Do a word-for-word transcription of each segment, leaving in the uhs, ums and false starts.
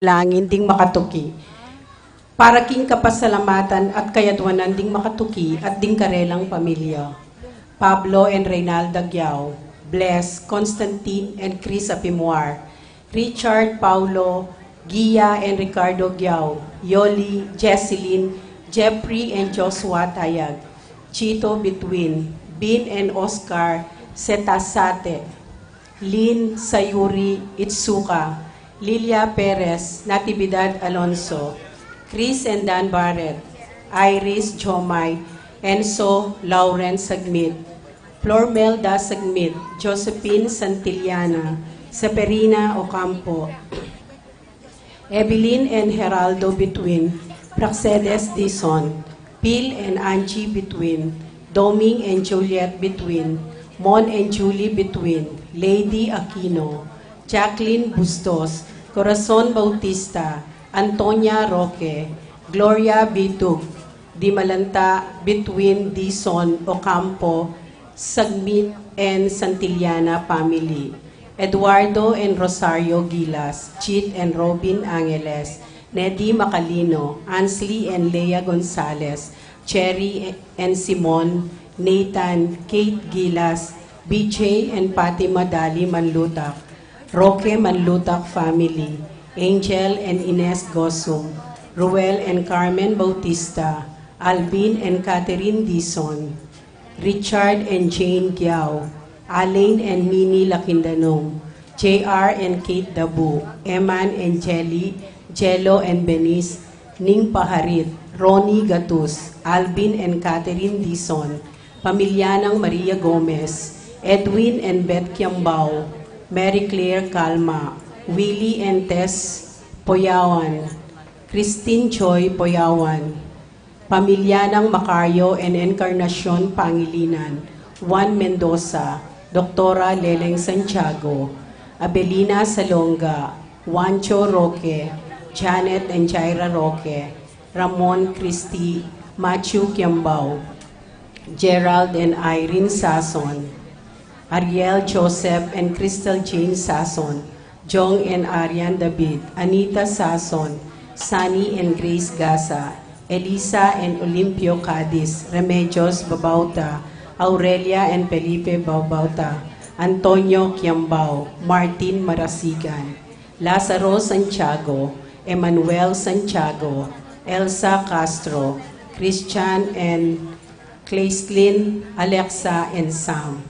langin ding makatuki. Para king kapasalamatan at kayadwanan ding makatuki at ding karelang pamilya. Pablo and Reynalda Giao, Bless, Constantine and Chris Apimuar, Richard, Paulo, Gia and Ricardo Giao, Yoli, Jesselyn, Jeffrey and Joshua Tayag, Chito Bituin, Bin and Oscar Setasate, Lynn Sayuri Itsuka, Lilia Perez, Natividad Alonso, Chris and Dan Barrett, Iris Jomai, Enzo Lawrence Sagmit, Flormelda Sagmit, Josephine Santillana, Seferina Ocampo, Evelyn and Geraldo Bituin, Praxedes Dizon, Phil and Angie Bituin, Doming and Juliet Bituin, Mon and Julie Bituin, Lady Aquino, Jacqueline Bustos, Corazon Bautista, Antonia Roque, Gloria Bitug, Dimalanta Bituin, Dizon Ocampo, Sagmit and Santillana family, Eduardo and Rosario Gilas, Chit and Robin Angeles, Nedi Macalino, Ansley and Lea Gonzalez, Cherry and Simon, Nathan, Kate Gilas, B J and Fatima Dali Manlutak, Roque Manlutak family, Angel and Ines Gosum, Ruel and Carmen Bautista, Alvin and Catherine Dizon, Richard and Jane Giao, Alain and Mini Lakindanong, J R and Kate Dabu, Eman and Jelly, Jello and Benice, Ning Paharit, Ronnie Gatus, Alvin and Catherine Dizon, pamilya nang Maria Gomez, Edwin and Beth Kiambao, Mary Claire Calma, Willie and Tess Poyawan, Christine Joy Poyawan, pamilya nang Macario and Encarnacion Pangilinan, Juan Mendoza, Doktora Leleng Santiago, Abelina Salonga, Juancho Roque, Janet and Jaira Roque, Ramon Christie, Matthew Kiambao, Gerald and Irene Sason, Ariel Joseph and Crystal Jane Sason, Jong and Arian David, Anita Sason, Sunny and Grace Gasa, Elisa and Olimpio Cadiz, Remedios Babauta, Aurelia and Felipe Babauta, Antonio Kiambao, Martin Marasigan, Lazaro Santiago, Emmanuel Santiago, Elsa Castro, Christian and Clayslin, Alexa and Sam.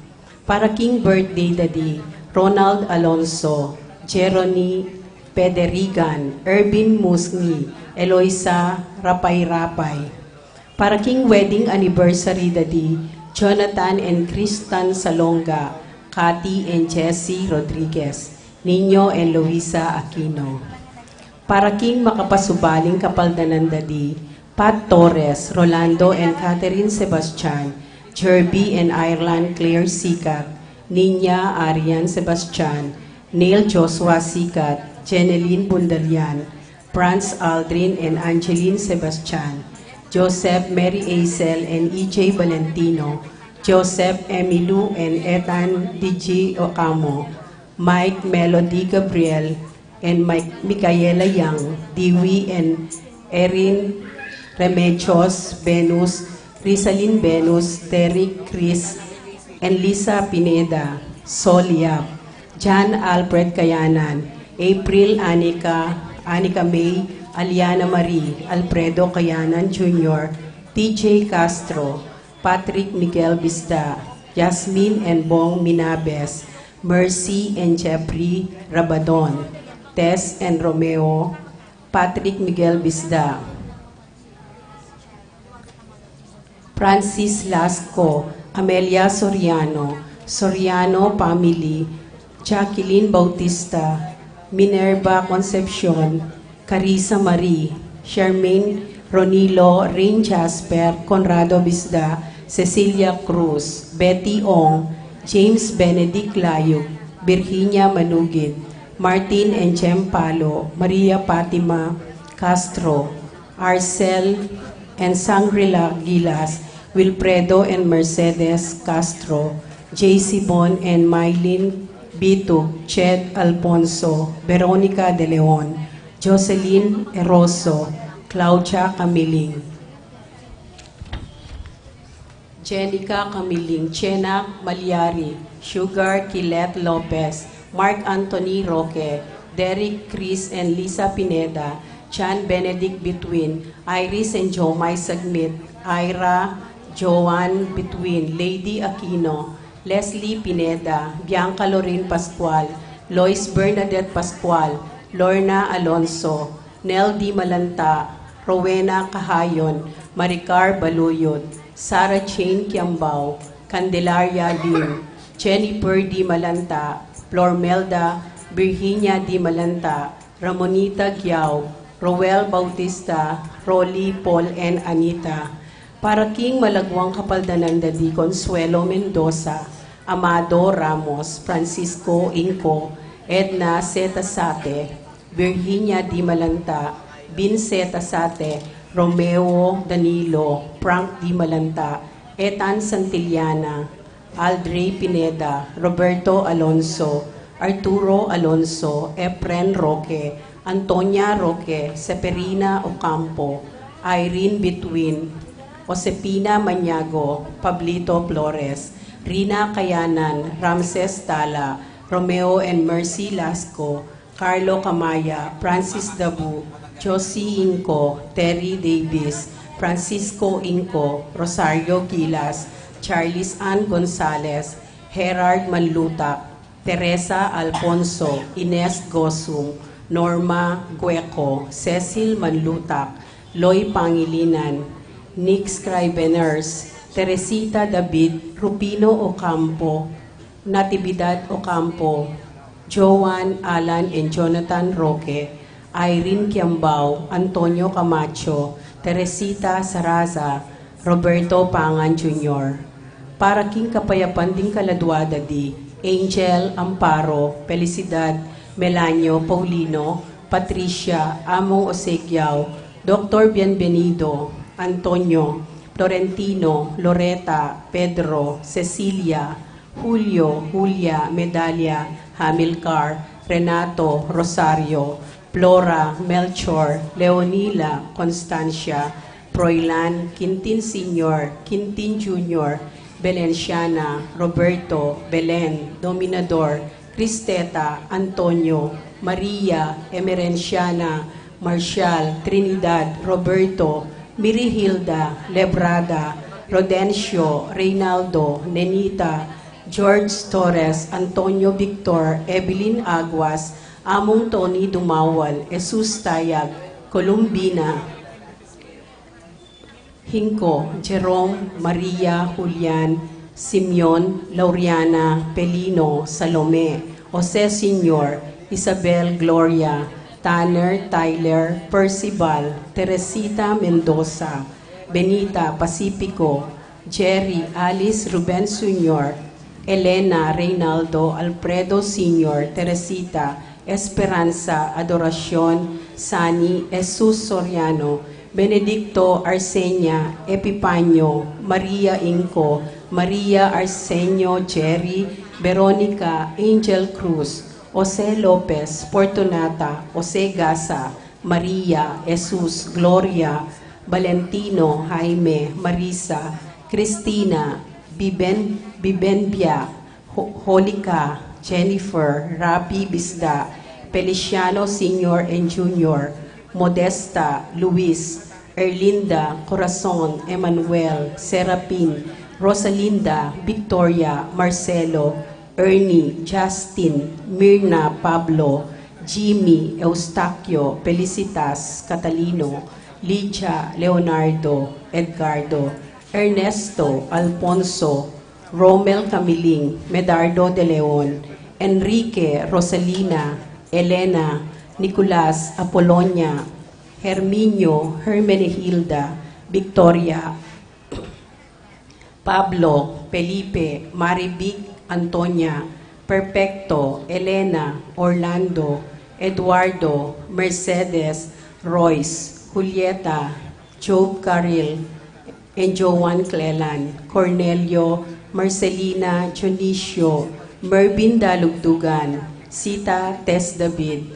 Para king birthday da di Ronald Alonso, Jerony Pederigan, Ervin Musngi, Eloisa Rapay-Rapay. Para king wedding anniversary da di Jonathan and Kristan Salonga, Cathy and Jesse Rodriguez, Nino and Luisa Aquino. Para king makapasubaling kapaldanan da di Pat Torres, Rolando and Catherine Sebastian, Jerby and Ireland Claire Sikat, Nina Arian Sebastian, Neil Joshua Sikat, Jeneline Bundalian, Franz Aldrin and Angeline Sebastian, Joseph Mary Aisel and E J Valentino, Joseph Emilu and Ethan D G Ocamo, Mike Melody Gabriel and Mike Micaela Yang, Dewey and Erin Remedios, Venus, Rizalin Venus, Derek Chris, and Lisa Pineda, Sol Yap, John Alfred Kayanan, April Anika, Anika May, Aliana Marie, Alfredo Kayanan Junior, T J Castro, Patrick Miguel Bisda, Jasmine and Bong Minabes, Mercy and Jeffrey Rabadon, Tess and Romeo, Patrick Miguel Bisda, Francis Lasco, Amelia Soriano, Soriano family, Jacqueline Bautista, Minerva Concepcion, Carissa Marie, Charmaine Ronilo, Rain Jasper, Conrado Bisda, Cecilia Cruz, Betty Ong, James Benedict Layup, Virginia Manugit, Martin and Jem Palo, Maria Fatima Castro, Arcel and Sangrila Gilas, Wilfredo and Mercedes Castro, J C Bon and Mylene Bitug, Chet Alfonso, Veronica De Leon, Jocelyn Eroso, Claudia Camiling, Jenica Camiling, Chena Malyari, Sugar Kilet Lopez, Mark Anthony Roque, Derek Chris and Lisa Pineda, Chan Benedict Between, Iris and Jomai Sagmit, Ira Joan Between, Lady Aquino, Leslie Pineda, Bianca Lorin Pascual, Lois Bernadette Pascual, Lorna Alonso, Nel D. Malanta, Rowena Cahayon, Maricar Baluyot, Sarah Jane Kiambao, Candelaria Lim, Jennifer D. Malanta, Flormelda Virginia D. Malanta, Ramonita Giao, Roel Bautista, Rolly, Paul, and Anita. Para king malagwang kapaldanan da di Consuelo Mendoza, Amado Ramos, Francisco Inco, Edna Zeta Sate, Virginia D. Malanta, Vin Zeta Sate, Romeo Danilo, Frank D. Malanta, Ethan Santillana, Aldrey Pineda, Roberto Alonso, Arturo Alonso, Efren Roque, Antonia Roque, Seferina Ocampo, Irene Between, Josepina Maniago, Pablito Flores, Rina Kayanan, Ramses Tala, Romeo and Mercy Lasco, Carlo Camaya, Francis Dabu, Josie Inco, Terry Davis, Francisco Inco, Rosario Gilas, Charles Ann Gonzalez, Herard Manlutak, Teresa Alfonso, Ines Gosum, Norma Gueco, Cecil Manlutak, Loy Pangilinan, Nick Scriveners, Teresita David, Rufino Ocampo, Natividad Ocampo, Joan, Alan, and Jonathan Roque, Irene Kiambao, Antonio Camacho, Teresita Saraza, Roberto Pangan Junior. Para king kapayapan ding kaladua da di Angel Amparo, Felicidad, Melanio Paulino, Patricia, Among Osegiao, Doctor Bienvenido, Antonio, Florentino, Loreta, Pedro, Cecilia, Julio, Julia, Medalia, Hamilcar, Renato, Rosario, Flora, Melchor, Leonila, Constancia, Proilan, Quintin Senior, Quintin Junior, Belenciana, Roberto, Belen, Dominador, Cristeta, Antonio, Maria, Emerenciana, Marcial, Trinidad, Roberto, Mirihilda, Lebrada, Rodencio, Reynaldo, Nenita, George Torres, Antonio Victor, Evelyn Aguas, Among Tony Dumawal, Jesus Tayag, Columbina, Hinco, Jerome, Maria, Julian, Simeon, Lauriana, Pelino, Salome, Jose Senior, Isabel, Gloria, Tanner, Tyler, Percival, Teresita Mendoza, Benita, Pacifico, Jerry, Alice, Ruben Senior, Elena, Reynaldo, Alfredo Senior, Teresita, Esperanza, Adoracion, Sani, Jesus Soriano, Benedicto, Arsenia, Epipanio, Maria Inco, Maria, Arsenio, Jerry, Veronica, Angel Cruz, Jose Lopez, Fortunata, Jose Gasa, Maria, Jesus, Gloria, Valentino, Jaime, Marisa, Cristina, Biben, Bibenbia, Ho-, Holika, Jennifer, Rapi Bisda, Feliciano Senior and Junior, Modesta, Luis, Erlinda, Corazon, Emmanuel, Serapin, Rosalinda, Victoria, Marcelo, Ernie, Justin, Mirna, Pablo, Jimmy, Eustaquio, Felicitas, Catalino, Lydia, Leonardo, Edgardo, Ernesto, Alfonso, Romel Camiling, Medardo de Leon, Enrique, Rosalina, Elena, Nicolas, Apolonia, Herminio, Hermenegilda, Victoria, Pablo, Felipe, Marivic, Antonia, Perfecto, Elena, Orlando, Eduardo, Mercedes, Royce, Julieta, Job Caril, and Joan Clelan, Cornelio, Marcelina, Dionisio, Mervin Dalugdugan, Sita, Tess David,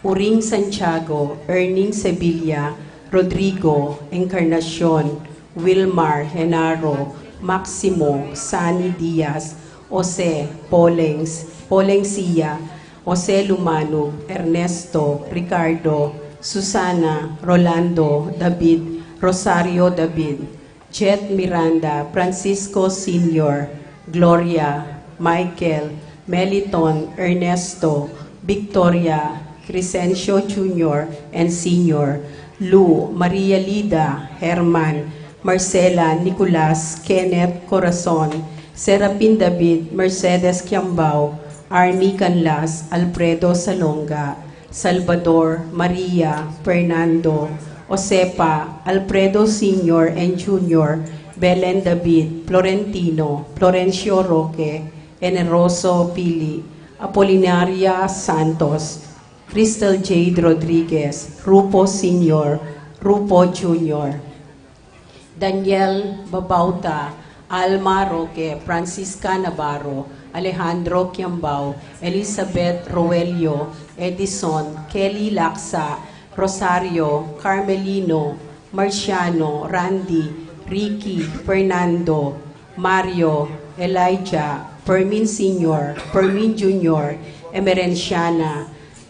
Uring Santiago, Erning Sevilla, Rodrigo, Encarnacion, Wilmar, Genaro, Maximo, Sani Diaz, Jose, Polens, Polencia, Jose Lumanug, Ernesto, Ricardo, Susana, Rolando, David, Rosario David, Jet Miranda, Francisco Senior, Gloria, Michael, Meliton, Ernesto, Victoria, Crescencio Junior and Senior, Lu, Maria Lida, Herman, Marcela, Nicolas, Kenneth, Corazon, Serapin David, Mercedes Kiambao, Arnie Canlas, Alfredo Salonga, Salvador, Maria, Fernando, Josefa, Alfredo Senior and Junior, Belen David, Florentino, Florencio Roque, Generoso Pili, Apolinaria Santos, Crystal Jade Rodriguez, Rupo Senior, Rupo Junior, Daniel Babauta, Alma Roque, Francisca Navarro, Alejandro Kiambao, Elizabeth Roelio, Edison, Kelly Laksa, Rosario, Carmelino, Marciano, Randy, Ricky, Fernando, Mario, Elijah, Fermin Senior, Fermin Junior, Emerenciana,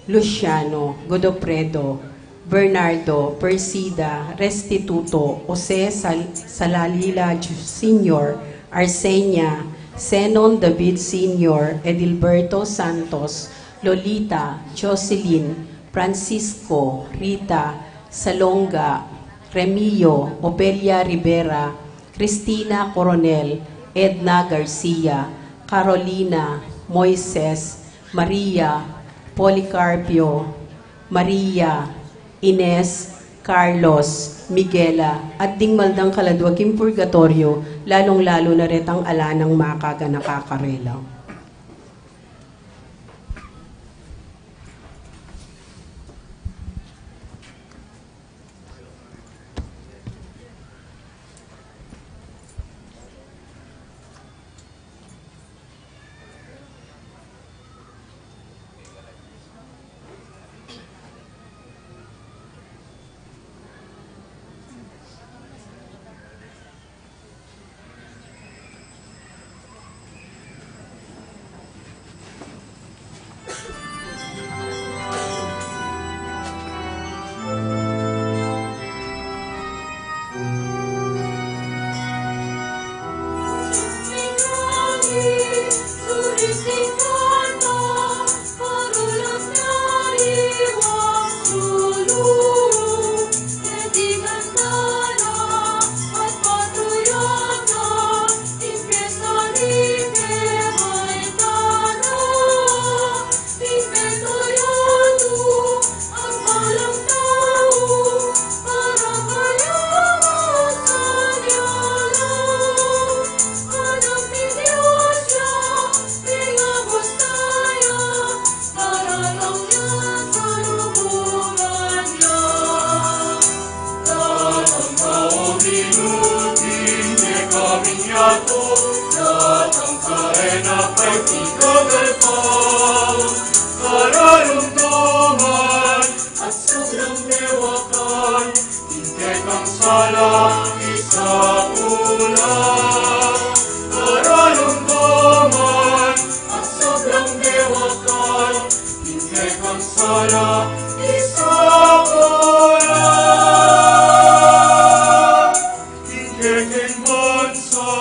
Luciano, Godofredo, Bernardo, Persida, Restituto, Jose Sal-, Salalila Ju-, Senior, Arsenia, Zenon David Senior, Edilberto Santos, Lolita, Jocelyn, Francisco, Rita, Salonga, Remio, Obelia Rivera, Cristina Coronel, Edna Garcia, Carolina, Moises, Maria, Policarpio, Maria, Ines, Carlos, Miguela, at ding maldang kaladwa king purgatoryo, lalung-lalu na retang ala nang makaganaka karela. At sobrang dewakan, ing kekang sala, isapu la. Karalumduman, at sobrang dewakan, ing kekang sala, isapu la. Ing kekeng bansa,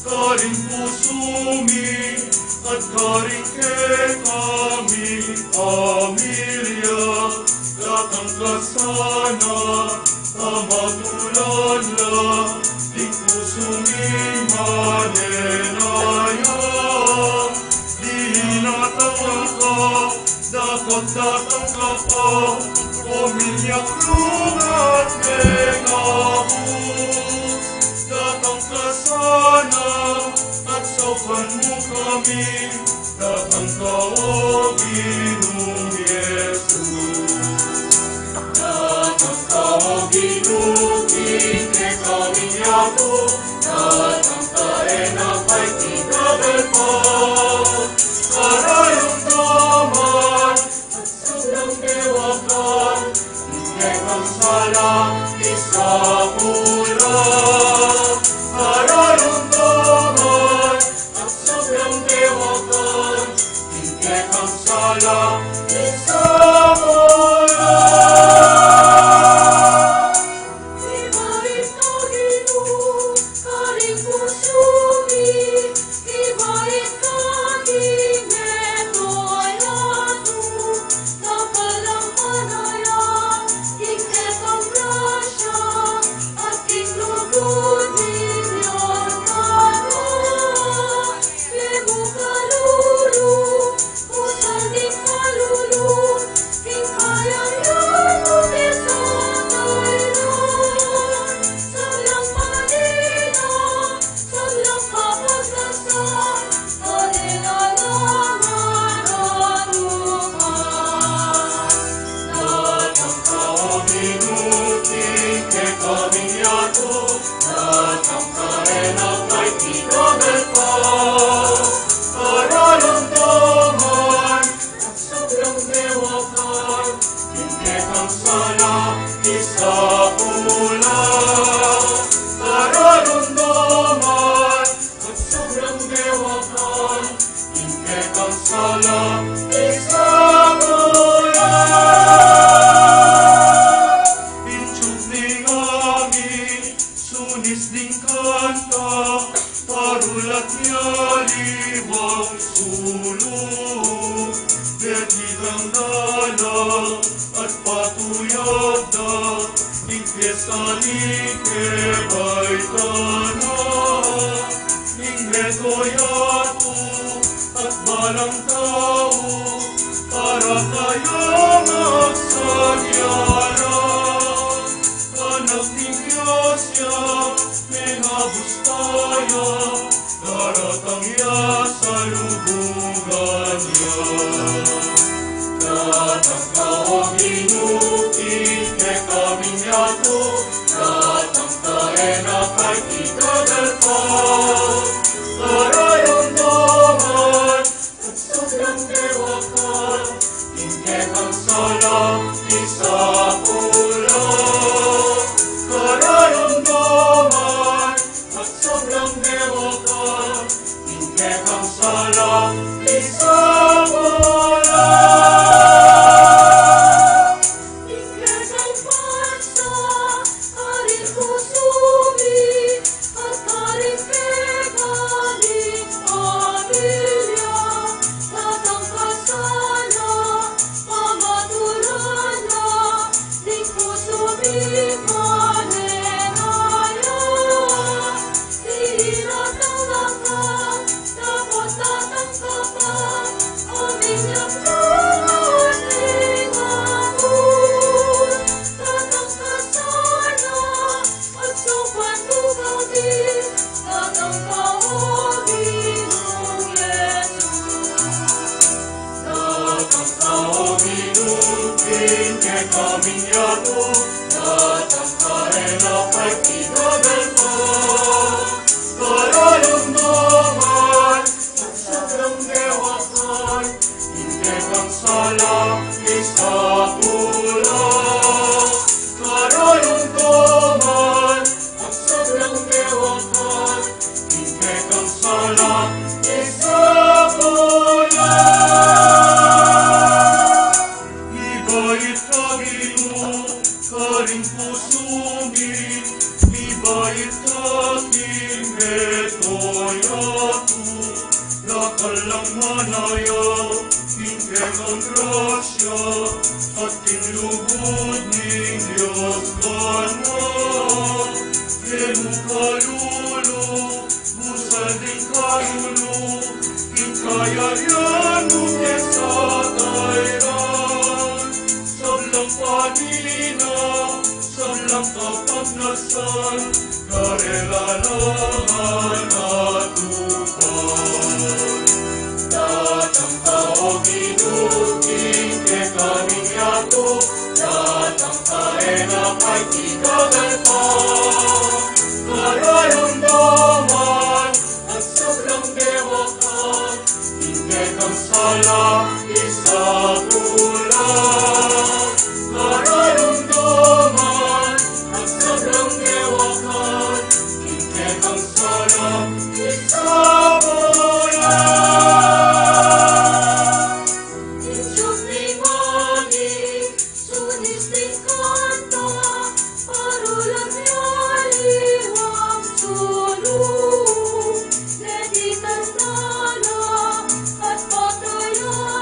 karing pusu mi, at karing kekami pamilya, datang ka sana, pamatulan la, ing pusu mi manenaya, dinatang ka, dakot datang ka pa, o minyak lumat mengabus. Datang ka sana, at saupan mu kami, datang ka, o Ginung Jesus. Datang ka, o Ginu, king kekaming yatu, datang ka, e na paikibat pa, karalumduman, at sobrang dewa Kararundaman, at sobrang dewakan, ing kekang sala, isabul la. Inchuk ning angin, sunis ding kanta, parulat nia liwang sulu, deti kang dalan, at patuyag da, ing piesta ning kebaitan na, ing meto yatu, at balang tau, para kaya magsadya ra, anak ning Dios ya, menabus taya, daratang ya salubungan ya. Datang ka, O Ginu, king kekaming yatu, datang ka, e na ka itagal pa. Kararundaman, at sobrang dewakan, ing kekang sala, isabul la. Kararundaman, at sobrang dewakan, ing kekang sala, isabul la. Ing kekang paksa, karing pusu mi, at karing kekaming pamilya, datang ka sana, pamatulan na, ning pusu mi, manenaya. Dinan na ka, dapot datang ka pa, o minyak na ating Amu. Datang ka sana, at saupan mu kami, datang ka, O Ginung Jesus. Datang ka, O Ginu, king kekaming yatu, datang ka, e na ka itagal pa. Kararundaman, at sobrang dewakan, ing kekang sala, isabul la. Kararundaman, at sobrang dewakan, ing kekang sala, isabul la. Mibait ka, Ginu, karing pusu mi, mibait ka king meto yatu, dakal lang manaya ing kekang grasya, at king lugud ning Dios Bana, e mu kalulu, busal ding kalulu, ing kayarian mu kesa tairan, sablang panina, sablang kapagnasan, karela la ngan atupan. Datang ka, O Ginu, king kekaming yatu, datang ka, e na ka itagal pa. Kararundaman, at sobrang dewakan, ing kekang sala, isabul la. Kararundaman, at sobrang dewakan, ing kekang sala, isabul la. Inchuk ning angin, sunis ding kanta, parulat nia liwang sulu, deti kang dalan, at patuyag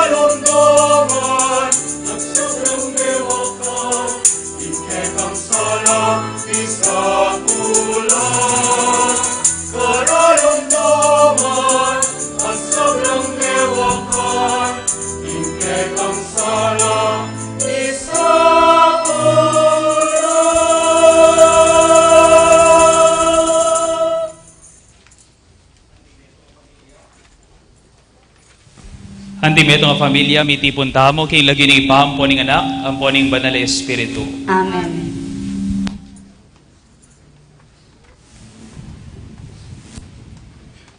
Karalumdaman at sablang dewakan, ing kekang sala isakulan. Karalumdaman at sablang dewakan, ing kekang sala isakulan. Anti metung a familia, mitipun tamu king lagyu ning Ibpa, ampo ning Anak, ampo ning Banal a Espiritu. Amen.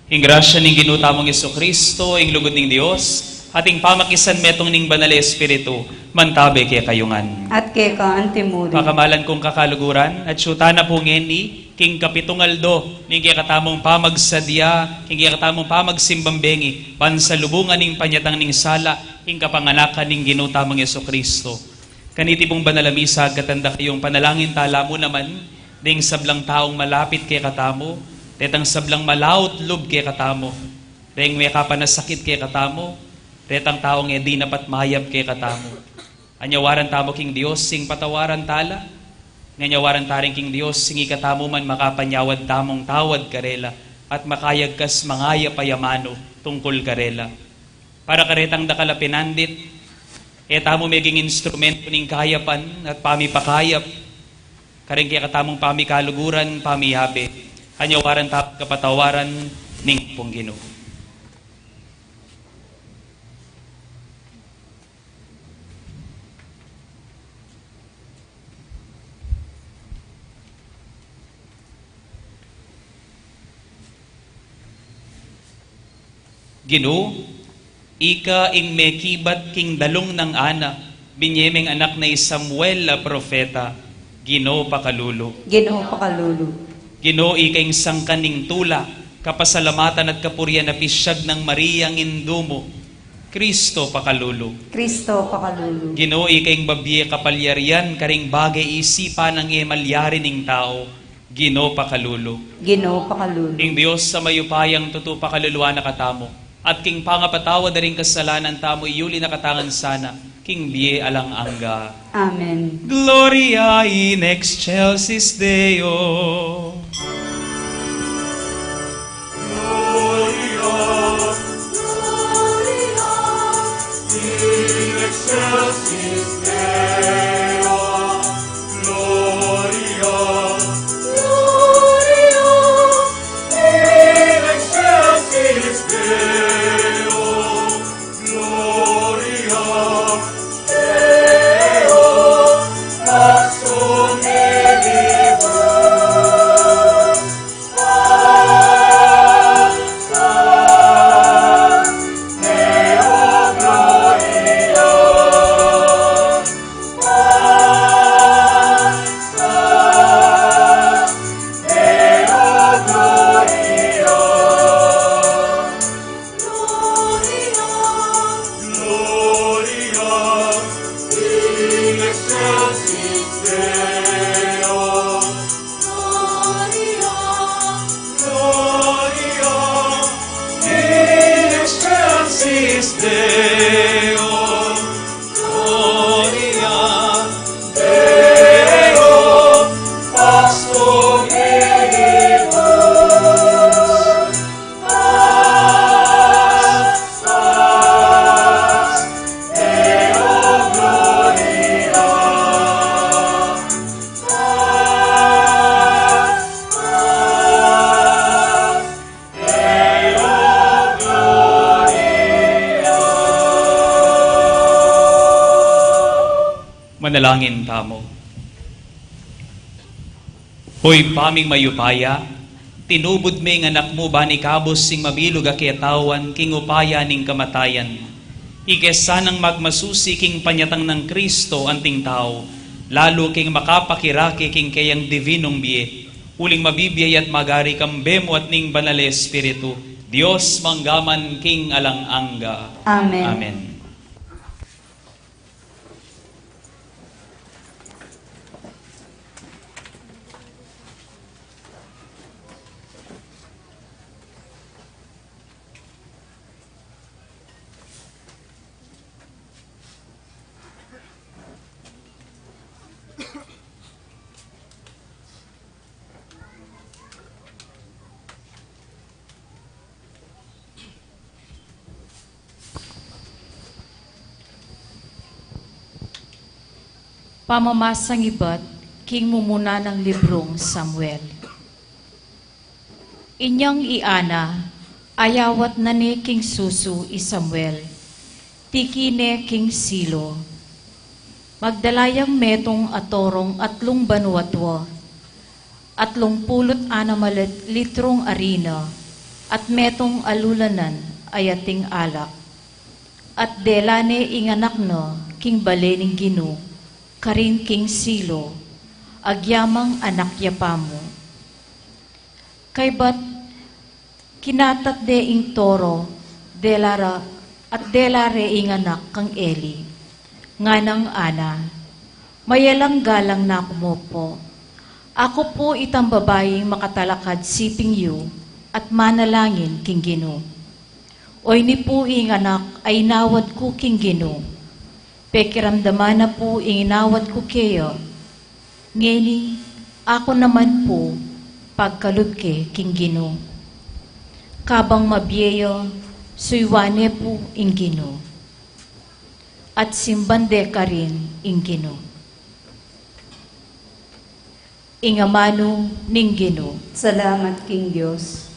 Ing grasya ning Ginu tamung Jesucristo, ing lugud ning Dios, at ing pamakisanmetung ning Banal a Espiritu, mantabe kekayu ngan. At keka antimurin. Pakamalan kung kakaluguran, atyu tana pu ngeni king kapitung aldo ning kekatamung pamagsadya, king kekatamung pamagsimbang bengi, pansalubungan ning panyatang ning sala king kapanganakan ning Ginu tamung Jesucristo. Kaniti pung banal a misa, agkatan da kayung panalangin tala mu naman deng sablang taung malapit kekatamu, detang sablang malaut lub kekatamu, deng mekapanasakit kekatamu, detang taung e dinapat mayap kekatamu. Anyawaran tamu king Dios ing patawaran tala, nganyawaran ta rin king Dios ing ikatamu man makapanyawad tamung tawad karela, at makayagkas mangayap a amanu tungkul karela. Para karetang dakal a pinandit, e tamu meging instrumentu ning kayapan at pamipakayap karing kekatamung pamikaluguran, pamiyabe, anyawaran ta kapatawaran ning Apung Ginu. Ginu, ika ing mekibat king dalung nang Ana, binye meng anak na i Samuel a propeta. Ginu, pakalulu. Ginu, pakalulu. Ginu, ika ing sangkan ning tula, kapasalamatan at kapurian a pisyag nang Mariang indu mu. Kristo, pakalulu. Kristo, pakalulu. Ginu, ika ing babie kapalyarian karing bage isipan nang e malyari ning tau. Ginu, pakalulu. Ginu, pakalulu. Ing Dios a mayupayang tutu pakaluluan na katamu, at king pangapatawad da ring kasalanan tamu, iyuli na katamu ngan sana king bie alang angga. Amen. Gloria in excelsis Deo. Gloria, Gloria in excelsis Deo. Gloria, Gloria in excelsis Deo. Gloria Deo, pax omnibus. Gloria in excelsis Deo. Gloria, Gloria in excelsis Deo. Gloria Deo, pax omnibus. Manalangin tamu. O Ibpa ming mayupaya, tinubud me ing Anak mu ban ikabus ing mabilug a ketawan king upaya ning kamatayan. Ike sanang magmasusi king panyatang nang Kristo anting tau, lalu king makapakirake king keyang divinung bie, uling mabibie ya at magari kambe mu at ning Banal a Espiritu, Dios mangga man king alang angga. Amen. Amen. Pamamasang ibat king mumuna nang librung Samuel. Inyang i Ana, ayawat na ne king susu i Samuel, tiki ne king Silo. Magdala yang metung a torong atlung banuatua, atlung pulu't anam a lit-, litrung arina, at metung a lulanan a yating alak. At dela ne ing anak na king bale ning Ginu, karin king Silo, agyamang anak ya pamu. Kaybat kinatat de ing toro, dela ra, at dela re ing anak kang Eli. Nganang Ana, mayalang galang na ku mu pu. Aku pu itang babaing makatalakad siping yu at manalangin king Ginu. Oyni pu ing anak a inawad ku king Ginu. Pekiramdaman na pu ing inawad ku keya. Ngeni, aku naman pu, pagkalub ke king Ginu. Kabang mabie ya, suyuan ne pu ing Ginu. At simban de karin ing Ginu. Ing amanu ning Ginu. Salamat king Dios.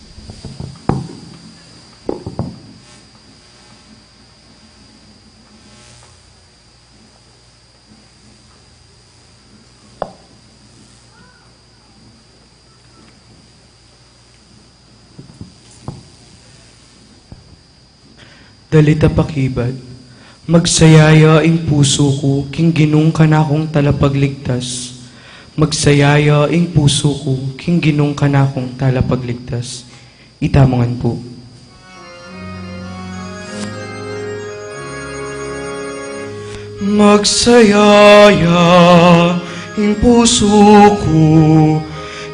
Dalit a pakibat. Magsaya ya ing pusu ku king Ginung kanakung talapagligtas. Magsaya ya ing pusu ku king Ginung kanakung talapagligtas. Itamu ngan pu. Magsaya ya ing pusu ku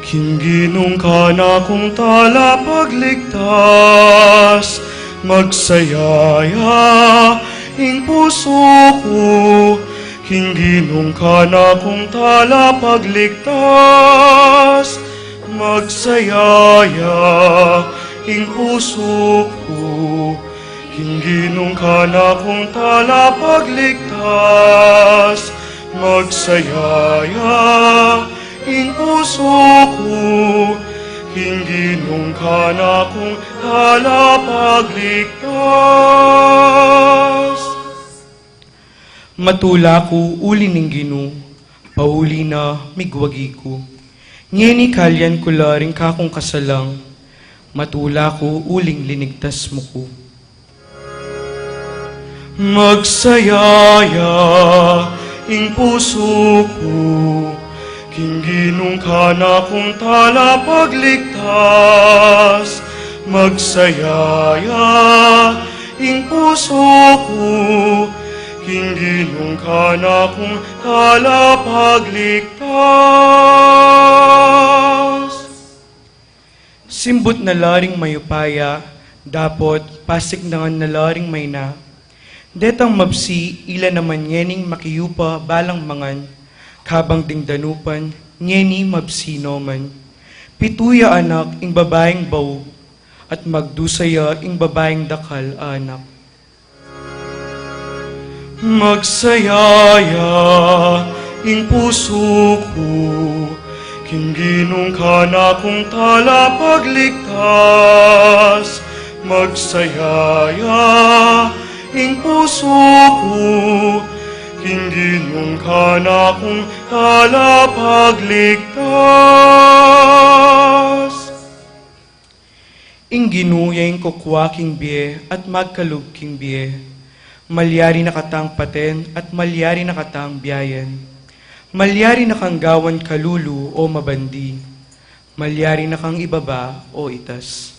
king Ginung kanakung talapagligtas. Magsaya ya ing pusu ku king Ginung kanakung talapagligtas. Magsaya ya ing pusu ku king Ginung kanakung talapagligtas. Magsaya ya ing pusu ku king Ginung kanakung talapagligtas. Matula ku uli ning Ginu, pauli na migwagi ku. Ngeni kalian ku la ring kakung kasalang, matula ku uling linigtas mu ku. Magsaya ya ing pusu ku king Ginung kanakung talapagligtas. Magsaya ya ing pusu ku king Ginung kanakung talapagligtas. Simbut na la ring mayupaya, dapot pasiknangan na la ring mayna. Detang mabsi ila naman ngening makiyupa balang mangan, kabang ding danupan ngeni mabsi no man. Pitu ya anak ing babaing baub, at magdusa ya ing babaing dakal a anak. Magsaya ya ing pusu ku king Ginung kanakung talapagligtas. Magsaya ya ing pusu ku king Ginung kanakung talapagligtas. Ing Ginu ya ing kukua king bie at magkalub king bie. Malyari na katang paten at malyari na katang biayan. Malyari na kang gawan kalulu o mabandi. Malyari na kang ibaba o itas.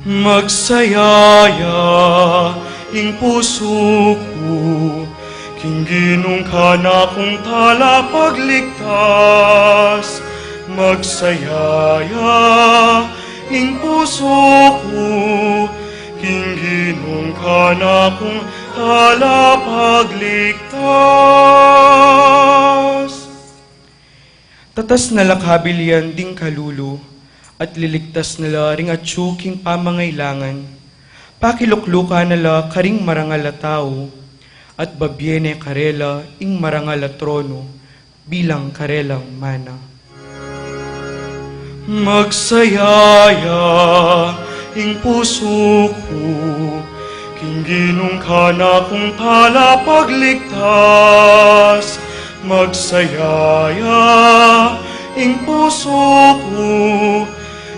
Magsaya ya ing pusu ku king Ginung kanakung talapagligtas. Magsaya ya ing pusu ku king Ginung kanakung talapagligtas. Tatas na la kabilian ding kalulu, at liligtas na la ring atyu king pamangailangan. Pakiluklukan na la karing marangal a tau, at babie ne karela ing marangal a trono bilang karelang mana. Magsaya ya ing pusu ku, king Ginung kanakung talapagligtas. Magsaya ya ing pusu ku,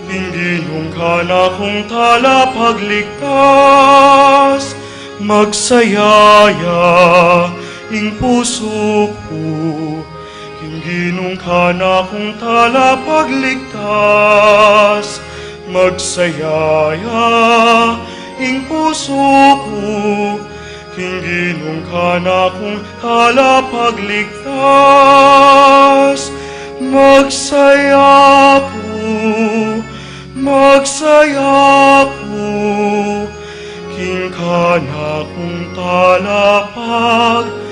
king Ginung kanakung talapagligtas. Magsaya ya ing pusu ku, king Ginung kanakung talapagligtas. Magsaya ya ing pusu ku, king Ginung kanakung talapagligtas. Magsaya ku, magsaya ku, king kanakung talapagligtas.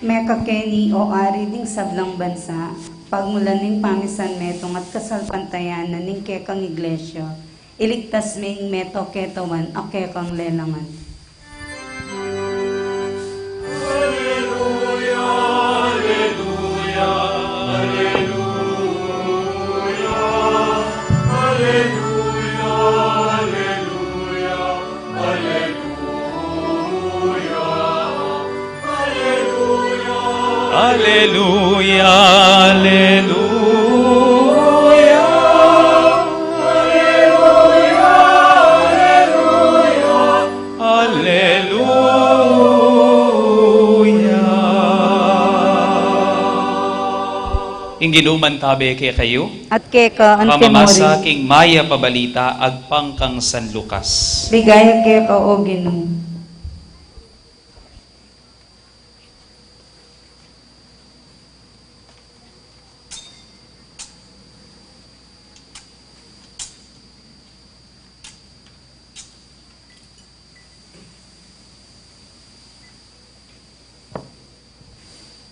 Mekakeni, o Ari, ding sablang bansa, pagmulan ning pamisan metung at kasalpantayanan ning kekang iglesia, iligtas me ing meto ketawan a kekang lelangan. Aleluya, aleluya, aleluya, aleluya, aleluya. Ing Ginu mantabe kekayu. At keka anti. Pamamasa king Mayap a Balita agpang kang San Lucas. Ligaya keka, o Ginu.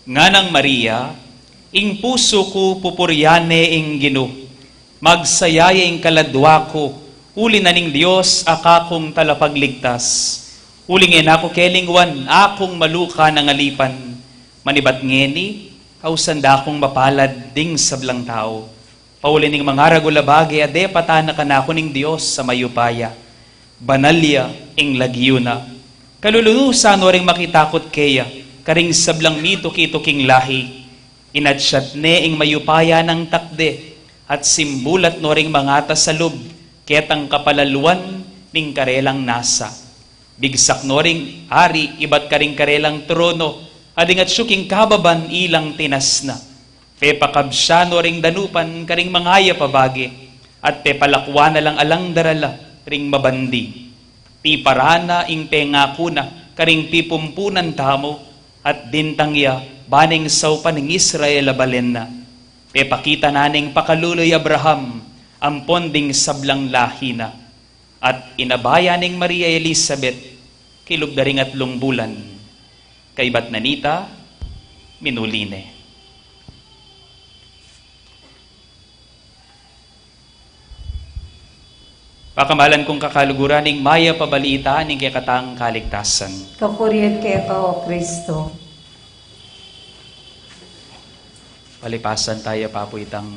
Nganang Maria, ing pusu ku pupurian ne ing Ginu. Magsaya ya ing kaladua ku, uli na ning Dios a kakung talapagligtas. Uling e na ku kelingwan akung maluka nang alipan. Manibat ngeni, ausan da kung mapalad ding sablang tau. Pauli ning mangaragul a bage a depatan na kanaku ning Dios a mayupaya. Banal ya ing lagyu na. Kalulunusan no ring makitakut keya, karing sablang mituki-tuking lahi. Inatsat ne ing mayupaya nang takde, at simbulat no ring mangatas a lub, ketang kapalaluan ning karelang nasa. Bigsak no ring ari ibat karing karelang trono, a ding atsu king kababan ilang tinasna. Pepakabsan no ring danupan karing mangayap a bage, at pepalakwan na lang alang darala ring mabandi. Piparan na ing pengaku na karing pipumpunan tamu, at dintang ya ba neng saupan ning Israel a balen na. Pepakita na neng pakalulu i Abraham ampon ding sablang lahi na. At inabaya neng Maria i Elisabet kilub da ring atlung bulan. Kaibat na nita, minuli ne. Pakamalan kung kakaluguran, ing mayap a balita ning kekatang kaligtasan. Kapurian keka, o Kristo. Palipasan taya pa pu itang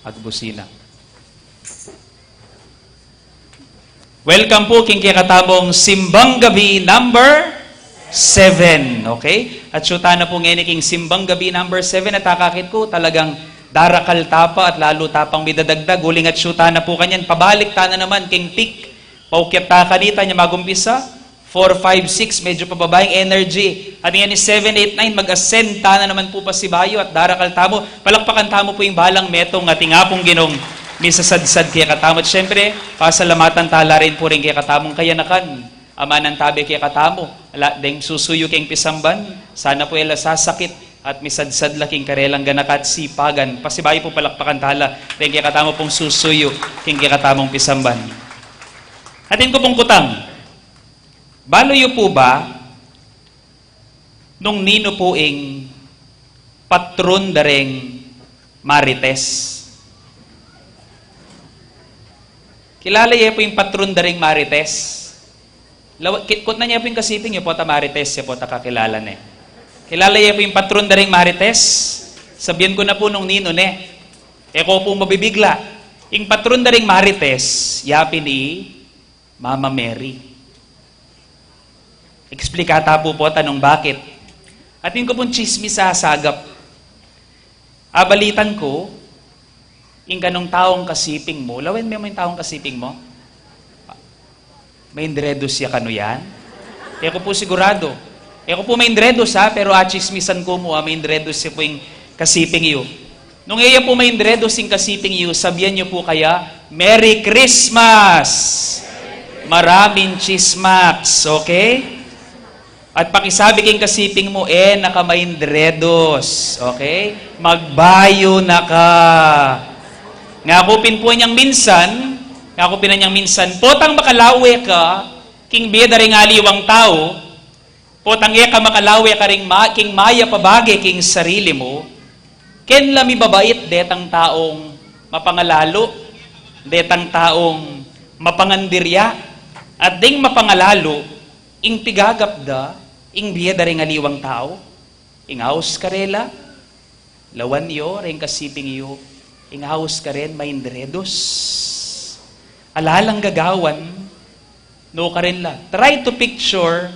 agbusina. Welcome pu king kekatamung Simbang Gabi number seven, okay? Atsu tana pu ngeni king Simbang Gabi number seven, at akakit ku talagang darakal ta pa at lalu ta pang midadagdag. Uling atsu tana pu kanyan, pabalik tana naman king tik. Paukyat ta kanita, nya magumpisa, Four, five, six, medyo pababa ing energy. At ngayon, seven, eight, nine, mag-ascend tana naman pu pasibayu at darakal tamu. Palakpakan tamu pu ing balang metung at ing Apung Ginung misasadsad kekatamu. At syempre, pasalamatan tala rin pu ring kekatamung kayanakan a manantabe kekatamu. Ala, deng susuyu keng pisamban, sana pu e la sasakit at misadsad la king karelang ganaka at sipagan. Pasibayu pu palakpakan tala deng kekatamu pung susuyu king kekatamung pisamban. Atin ku pung kutang, balu yu pu ba nung ninu pu ing patron da reng Marites? Kilala ye pu ing patron da reng Marites? Lawa-, ki-, kutnan ye pu ing kasiping yu, pota Marites ya pota kakilala ne. Kilala ye pu ing patron da reng Marites? Sabian ku na pu nung ninu ne. E ko pu mabibigla. Ing patron da reng Marites, ya pin i Mama Mary. Explica ta pu pota nung bakit. Atin ku pung tsismis a sagap. Abalitan ku, ing kanung taung kasiping mu, lawen me mu ing taung kasiping mu? Maindredus ya kanu yan? E ku pu sigurado. E ku pu maindredus, ha, pero atsismisan ku mu, ha, maindredus ya pu ing kasiping yu. Nung e ya pu maindredus ing kasiping yu, sabian yu pu kaya, "Merry Christmas!" Maraming chismax, okay? At pakisabi king kasiping mu, "E na ka maindredus." Okay? Magbayu na ka. Ngaku pin pu anyang minsan, ngaku pin anyang minsan, potang makalawe ka king bie da ring aliwang tau, potang e ka makalawe karing ma-, king mayap a bage king sarili mu, ken la mibabait detang taung mapangalalu, detang taung mapangandirya, at ding mapangalalu, ing pigagap da ing bie da ring aliwang tau, ing aus karela, lawan yu reng kasiping yu, ing aus karen maindredus. Ala lang gagawan, no karen la. Try to picture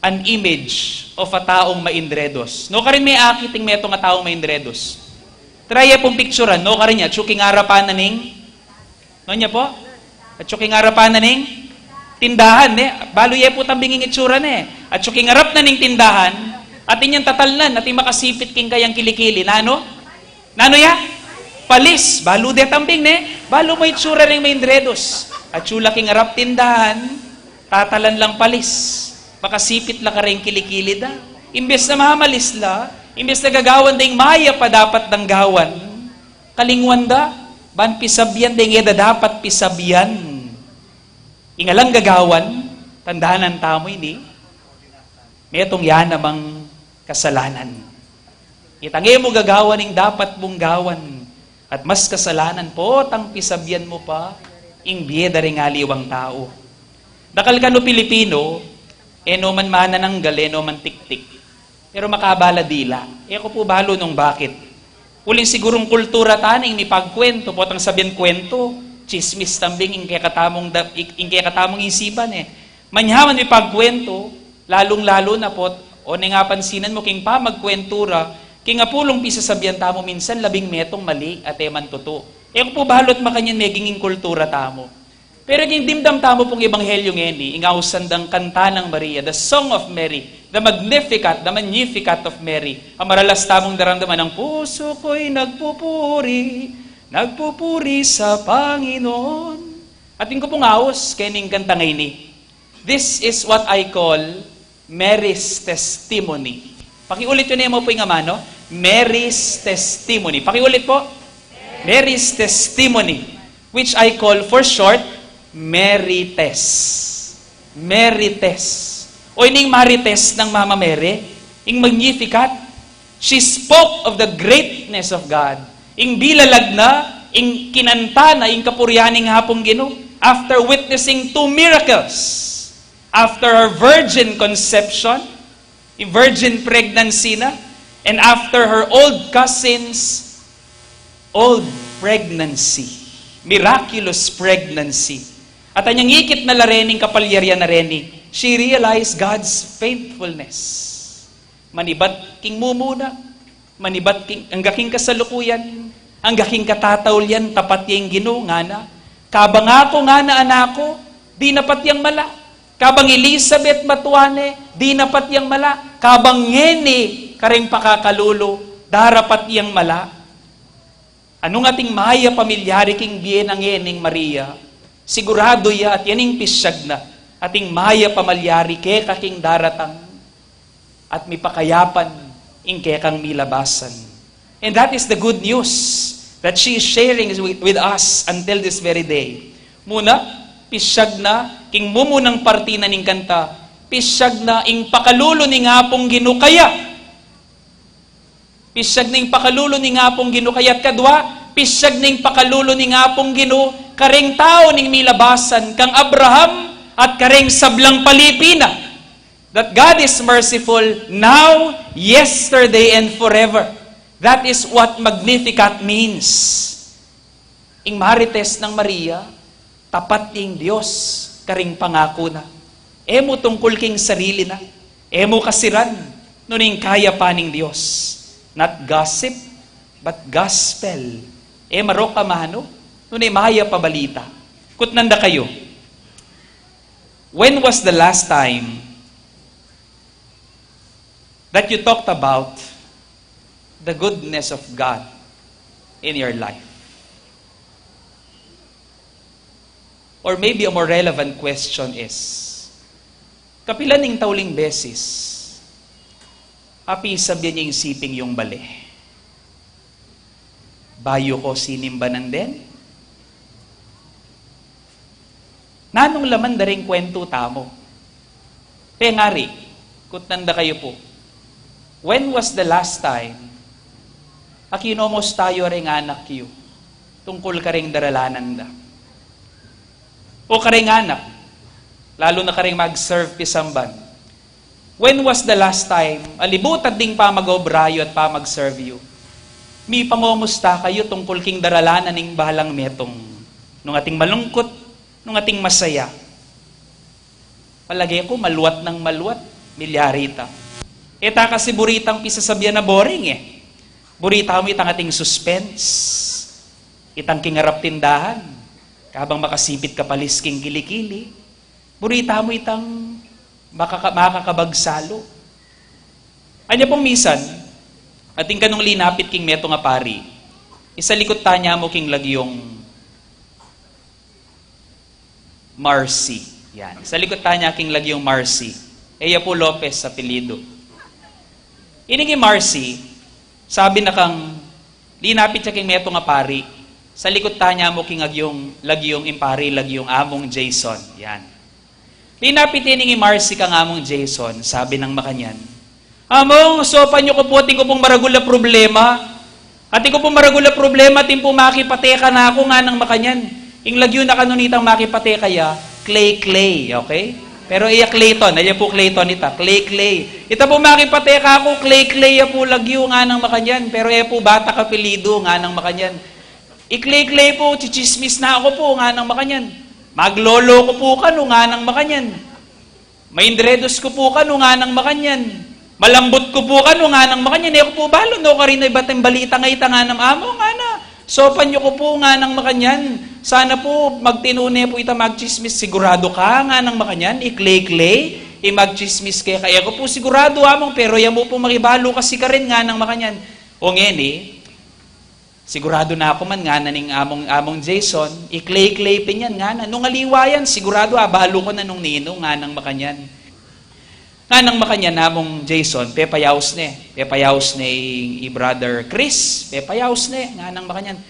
an image of a taung maindredus. No karen me akit ing metung a taung maindredus? Try ye pung picturan, no karen ya, atsu king arapan na ning Nanu ya pu? Atsu king arapan na ning tindahan, ne? Balu ye pu tambing ing itsura, ne? Atsu king arap na ning tindahan, atin yang tatalnan, atin makasipit king kayang kilikili. Nanu? Nanu ya? Palis. Balu de tambing, ne? Balu mu itsura ring maindredus. Atsu la king arap tindahan, tatalan lang palis. Makasipit la kareng kilikili da. Imbes na mamalis la, imbes na gagawan da ing mayap a dapat dang gawan, kalingwan da, ban pisabian deng e da dapat pisabian. Ing alang gagawan, tandanan tamu ini, metung ya namang kasalanan. Itang e mu gagawan ing dapat mung gawan, at mas kasalanan potang pisabian mu pa ing bie da ring aliwang tau. Dakal kanu Pilipino, e no man manananggal, e no man tiktik. Pero makabala dila. E ku pu balu nung bakit. Uling sigurung kultura ta na ing mipagkuwentu, potang sabian kuwentu, tsismis tambing ing kekatamung da-, ing kekatamung isipan, e. Manyaman mipagkuwentu, lalung-lalu na pot, o neng apansinan mu king pamagkuwentu ra, king apulung pisasabian tamu minsan labing metung mali at e man tutu. E ku pu balu at makanyan meging ing kultura tamu. Pero king dimdam tamu pung ebanghelyu ngeni, ing ausan dang kanta nang Maria, the Song of Mary, the Magnificat, the Magnificat of Mary, a maralas tamung daramdaman, "Ang puso ko'y nagpupuri, nagpupuri sa Panginoon." Atin ku pung aus kening kantang ini. This is what I call Mary's testimony. Pakiulit yu ne mu pu ing amanu, Mary's testimony. Pakiulit pu. Mary's testimony, which I call for short, Marites. Marites. O ining Marites nang Mama Mary, ing Magnificat. She spoke of the greatness of God. Ing bilalag na, ing kinanta na, ing kapurian ning Apung Ginu, after witnessing two miracles. After her virgin conception, virgin pregnancy na, and after her old cousin's old pregnancy, miraculous pregnancy. At anyang ikit na la reni ing kapalyarian na reni, she realized God's faithfulness. Manibat king mumuna, manibat king, angga king kasalukuyan, angga king katataulian, tapat ya ing Ginu, ngana. Kabang aku, ngana, anak ku, dinapat yang mala. Kabang Elizabeth matua ne, dinapat yang mala. Kabang ngeni, kareng pakakalulu, darapat yang mala. Anu ngan ating mayap a milyari king bie na ngening Maria? Siguradu ya at yan ing pisyag na, ating mayap a milyari keka king daratang at mipakayapan ing kekang milabasan. And that is the good news that she is sharing with, with us until this very day. Muna, pisyag na king mumunang parti na ning kanta, pisyag na ing pakalulu ning Apung Ginu kaya. Pisyag na ing pakalulu ning Apung Ginu kaya. At kadwa, pisyag na ing pakalulu ning Apung Ginu kareng tau ning milabasan, kang Abraham at kareng sablang palipi na. That God is merciful now, yesterday, and forever. That is what Magnificat means. Ing Marites nang Maria, tapat ing Dios karing pangaku na. E mu tungkul king sarili na, e mu kasiran, nune ing kayapan ning Dios. Not gossip, but gospel. E marok a manu, nune mayap a balita. Kutnan da kayu, when was the last time that you talked about the goodness of God in your life? Or maybe a more relevant question is, kapilan ing tauling beses a pisabyan ye ing siping yung bale? Bayu ko sinimbanan den? Nanung laman da ring kwentu tamu? Pengari, kutnan da kayu pu, when was the last time a kinomusta yu reng anak yu tungkul kareng daralanan da? O kareng anak, lalu na kareng mag-serve pisamban, when was the last time a libutad ding pamag-obra yu at pamag-serve yu, mipangomusta kayu tungkul king daralanan ning balang metung? Nung ating malungkut, nung ating masaya. Palage ku, maluat nang maluat, milyari ta. E ta kasi buri tang pisasabyan a boring e. Buri tamu itang ating suspense, itang king arap tindahan, kabang makasipit kapalis king kili-kili. Buri tamu itang makaka-, makakabagsalu. Anya pung misan, ating kanung linapit king metung a pari, isalikut tana mu king lagyung Marcy. Yan. Isalikut tana king lagyung Marcy. E ya pu Lopez apelyidu. Ining i Marcy, sabi na kang linapit ya king metung a pari, salikut tana mu king agyung, lagyung ing pari, lagyung Among Jason. Yan. Linapit ining i Marcy kang Among Jason, sabi nang makanyan, "Among, saupan yu ku pu, atin ku pung maragul a problema. Atin ku pung maragul a problema, atin pu makipateka na ku," nganang makanyan. Ing lagyu na kanun itang makipateka ya, Clay Clay, okay? Pero iya Clayton, alya pu Clayton ita, Clay Clay. "Ita pu makipateka ku, Clay Clay ya pu lagyu," nganang makanyan. "Pero e pu batak apelyidu," nganang makanyan. "I Clay Clay pu, chichismis na ku pu," nganang makanyan. "Maglolo ku pu kanu," nganang makanyan. "Maindredus ku pu kanu," nganang makanyan. "Malambut ku pu kanu," nganang makanyan. "E ku pu balu no karin a ibat ing balita ngeni," nganang, "Among," ngana. "Saupan yu ku pu," nganang makanyan. "Sana pu magtinu ne pu ita magchismis." "Siguradu ka?" nganang makanyan. "I Clay Clay i magchismis keka?" "E ku pu siguradu, Among, pero ya mu pu makibalu kasi karin," nganang makanyan. "O ngeni, siguradu na ku man," ngana ning Among, Among Jason, "i Clay Clay pin yan," ngana. "Nung aliwa yan, siguradu abalu ku na nung ninu," nganang makanyan. Nganang makanyan, "Among Jason, pepayaus ne. Pepayaus ne i, i Brother Chris, pepayaus ne," nganang makanyan.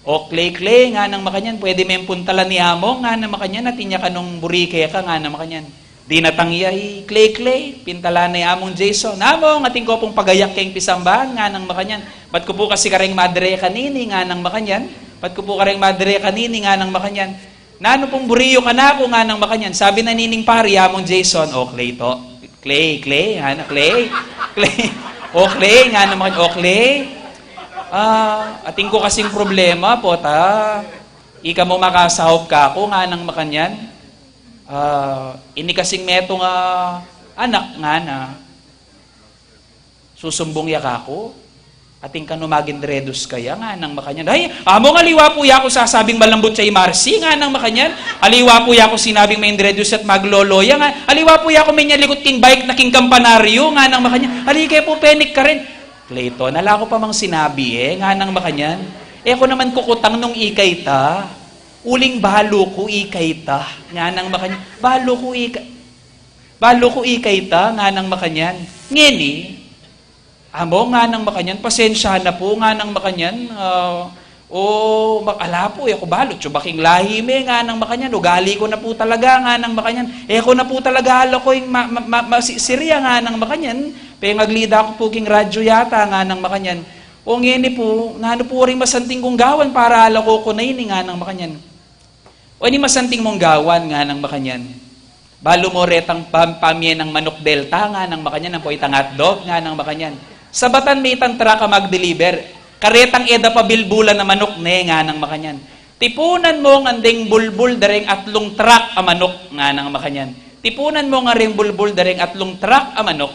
"O Clay Clay," nganang makanyan, "pwede meng puntalan i Among?" nganang makanyan. "Atin ya kanung buri keka," nganang makanyan. Dinatang ya i Clay Clay, pintalan ne i Among Jason. "Among, atin ku pung pagayak keng pisamban," nganang makanyan. "Bat ku pu kasi kareng madre kanini," nganang makanyan. "Bat ku pu kareng madre kanini," nganang makanyan. "Nanu pung buri yu kanaku?" nganang makanyan. Sabi na nining pari, Among Jason, "O Clay to. Clay, Clay," ngana, "Clay. Clay. O Clay," nganang makanyan. "O Clay, ah, atin ku kasing problema, pota ika mu makasaup kaku," nganang makanyan. "Ah, ini kasing metung a anak," ngana, "susumbung ya kaku. Atin kanu magindredus kaya, nganang makanyan. Ay, among aliwa pu ya ku sasabing malambut ya i Marcy, nganang makanyan. Aliwa pu ya ku sinabing maindredus at maglolo ya, nga, aliwa pu ya ku menyalikut king bike na king kampanaryu, nganang makanyan. Ali ke pu, penik karin. Clayton, ala ku pa mang sinabi e, nganang makanyan. E ku naman kukutang nung ikay ta. Uling balu ku ikay ta, nganang makanyan. Balu ku ika-, balu ku ikay ta, nganang makanyan. Ngeni, amo, nganang makanyan, pasensya na pu, nganang makanyan. Ah, o, ma-, ala pu, e ku balu, atyu ba king lahi me, nganang makanyan. Ugali ku na pu talaga, nganang makanyan. E ku na pu talaga alako ing ma-, ma-, ma-, masi-, sirya, nganang makanyan. Pengagli da ku pu king radyu yata, nganang makanyan. O ngeni pu, nanu pu waring masanting kung gawan para alako ku na ini, nganang makanyan. O ini masanting mung gawan, nganang makanyan. Balu mo retang pam-, pamye nang manuk Delta, nganang makanyan, ampo itang hotdog, nganang makanyan. Sabatan me itang truck a mag-deliver. Karetang e da pabilbulan a manuk ne, nganang makanyan. Tipunan mo ngan deng bulbul da reng atlung truck a manuk, nganang makanyan. Tipunan mo ngan reng bulbul da reng atlung truck a manuk.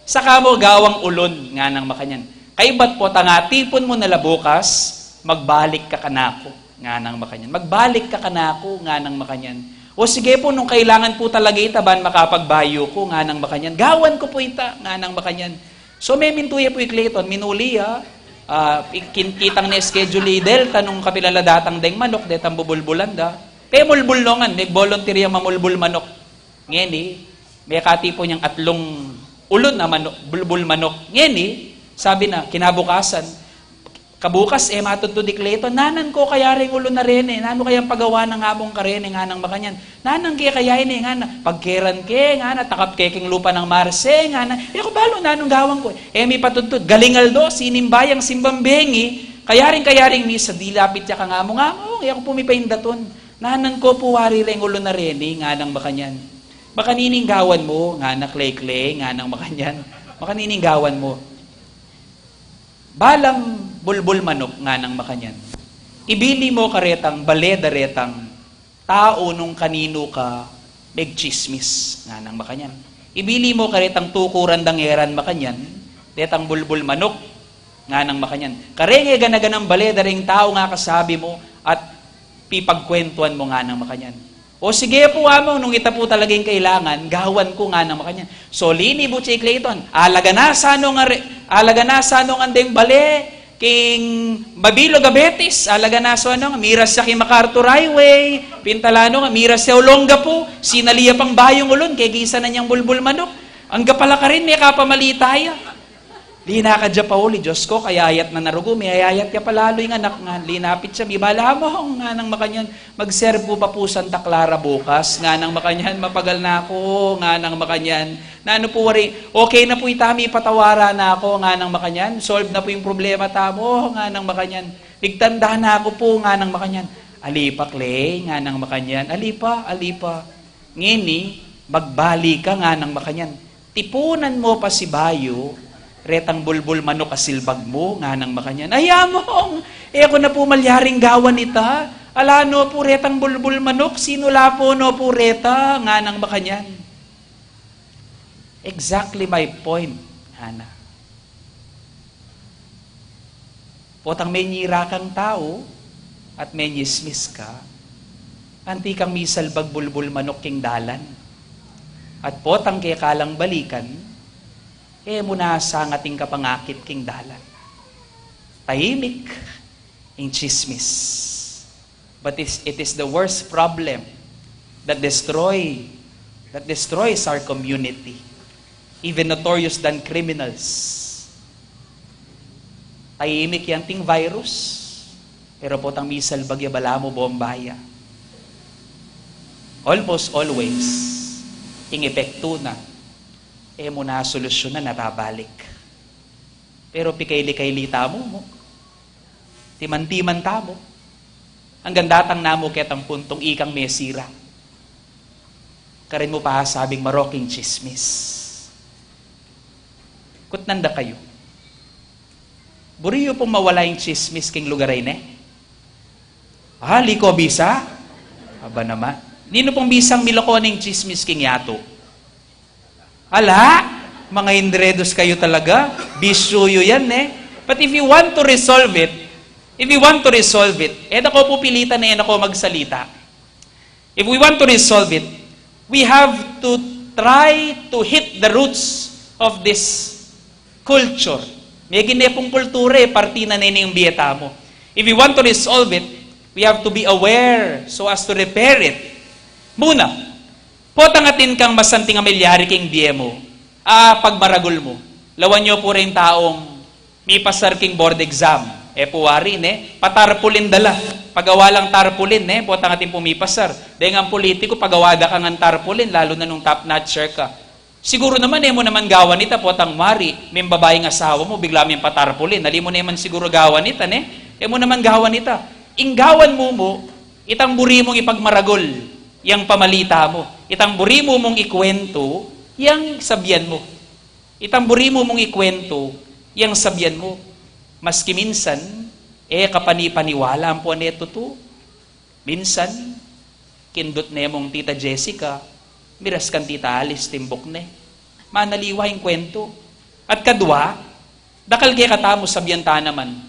Saka mo gawang ulun, nganang makanyan. Kaybat potang atipun mu na la bukas, magbalik ka kanaku, nganang makanyan. Magbalik ka kanaku, nganang makanyan. O sige pu, nung kailangan pu talaga ita ban makapagbayu ku, nganang makanyan. Gawan ku pu ita, nganang makanyan. So, memintu ya pu i Clayton, minuli ya, ah, i-, kin-, kitang ne schedule i Delta nung kapila la datang deng manuk, detang bubulbulan da. Pemulbul no ngan, meg-volunteer yang mamulbul manuk. Ngeni, mekatipun yang atlung ulun a manu-, bulbul manuk. Ngeni, sabi na, kinabukasan, kabukas, e matudtud i Clayton, nanan ko kaya reng ulun a reni, nanu kayang pagawa nang among kareni, nganang makanyan. Nanan ke kaya ini, ngana, pagkeran ke, ngana, takap ke king lupa nang Marcy, ngana, e ku balu nanung gawan ku. E mi patudtud, galing aldo, sinimba yang simbang bengi, kayaring, kayaring misa, dilapit ya kang among, among, e ku pu mipaindatun. Nanan ko pu wari reng ulun a reni, nganang makanyan. Makanining gawan mu, ngana Clay Clay, nganang makanyan. Makanining gawan mu. Balang bulbul manuk, nganang makanyan. Ibili mo karetang bale da retang tau nung kaninu ka megtsismis, nganang makanyan. Ibili mo karetang tukuran dang eran makanyan, detang bulbul manuk, nganang makanyan. Kareng e gana-ganang bale da reng tau nga kasabi mu at pipagkwentuan mu, nganang makanyan. O sige pu, among, nung ita pu talaga ing kailangan, gawan ku, nganang makanyan. So, linibut ya i Clayton, alaganasan no ngan re-, alaganasan no ngan deng bale king Babilog a Betis, alaganasan no ngan, miras ya king MacArthur Highway, pintalan no ngan, miras ya Olongapo, sinali ya pang bayung ulun, kegisanan yang bulbul manuk. Angga pala karin, mekapamali taya. Linakad ya pauli, Dios ko, kayayat na na rugu, miyayayat ya palalu ing anak ngan. Linapit ya, mibala, among, nganang makanyan, magserbu pa pu Santa Clara bukas, nganang makanyan, mapagal na ku, nganang makanyan. Nanu pu wari, okay na pu ita, mipatawaran na ku, nganang makanyan, solve na pu ing problema tamu, nganang makanyan. Migtanda na ku pu, nganang makanyan. Ali pa, Clay, nganang makanyan. Ali pa, ali pa. Ngeni, magbalik ka, nganang makanyan. Tipunan mo pasibayu retang bulbul manuk a silbag mu, nganang makanyan. Ay, among, e ku na pu malyaring gawan ita. Ala no pu retang bulbul manuk, sinulapo no pu reta, nganang makanyan. Exactly my point, ngana. Potang menyira kang tau at menyismis ka, anti kang misalbag bulbul manuk king dalan. At potang keka lang balikan, e mu na sangat ing kapangakit king dalan. Tahimik ing tsismis. But it's, it is the worst problem that destroy, that destroys our community. Even notorious than criminals. Tahimik yang ting virus, pero potang misalbag ya, balamu bomba ya. Almost always, ing epektu na, e mu na solusyunan at abalik. Pero pikayli-kayli tamu mu. Timan-timan tamu. Anggang datang na mu ketang puntung ikang mesira. Karin mu pa sabing marok ing tsismis. Kutnan da kayu. Buri yu pung mawala ing tsismis king lugar a ini? Ah, ali ko bisa? Aba naman. Ninu pung bisang miloko ning tsismis king yatu? Ala, mga indredus kayu talaga. Bisyu yu yan, e. But if you want to resolve it, if you want to resolve it, e da ko pupilitan na e na ko magsalita. If we want to resolve it, we have to try to hit the roots of this culture. Megin ne pung kultura e, parti na ne ning bie tamu. If we want to resolve it, we have to be aware so as to repair it. Muna, potang atin kang masanting a milyari king bie mu, a pagmaragul mu. Lawan yu pu ring taung mipasar king board exam. E pu wari, ne? Patarpulin da la. Pagawa lang tarpulin, ne? Potang atin pung mipasar. Deng ang pulitiku, pagawa da kang tarpulin, lalu na nung top notcher ka. Siguru naman, e mu naman gawan ita, potang wari, ming babai ing asawa mu, bigla ming patarpulin. Ali mu naman siguru gawan ita, ne? E mu naman gawan ita. Ing gawan mu mu, itang buri mung ipagmaragul yang pamalita mu. Itang buri mu mung ikwentu yang sabian mu. Itang buri mu mung ikwentu yang sabian mu. Maski minsan, e ka panipaniwala ampon e tutu. Minsan, kindut ne mung Tita Jessica, miras kang Tita Alice, timbuk ne. Manaliwa ing kwentu. At kadwa, dakal kekatamu sabian ta naman,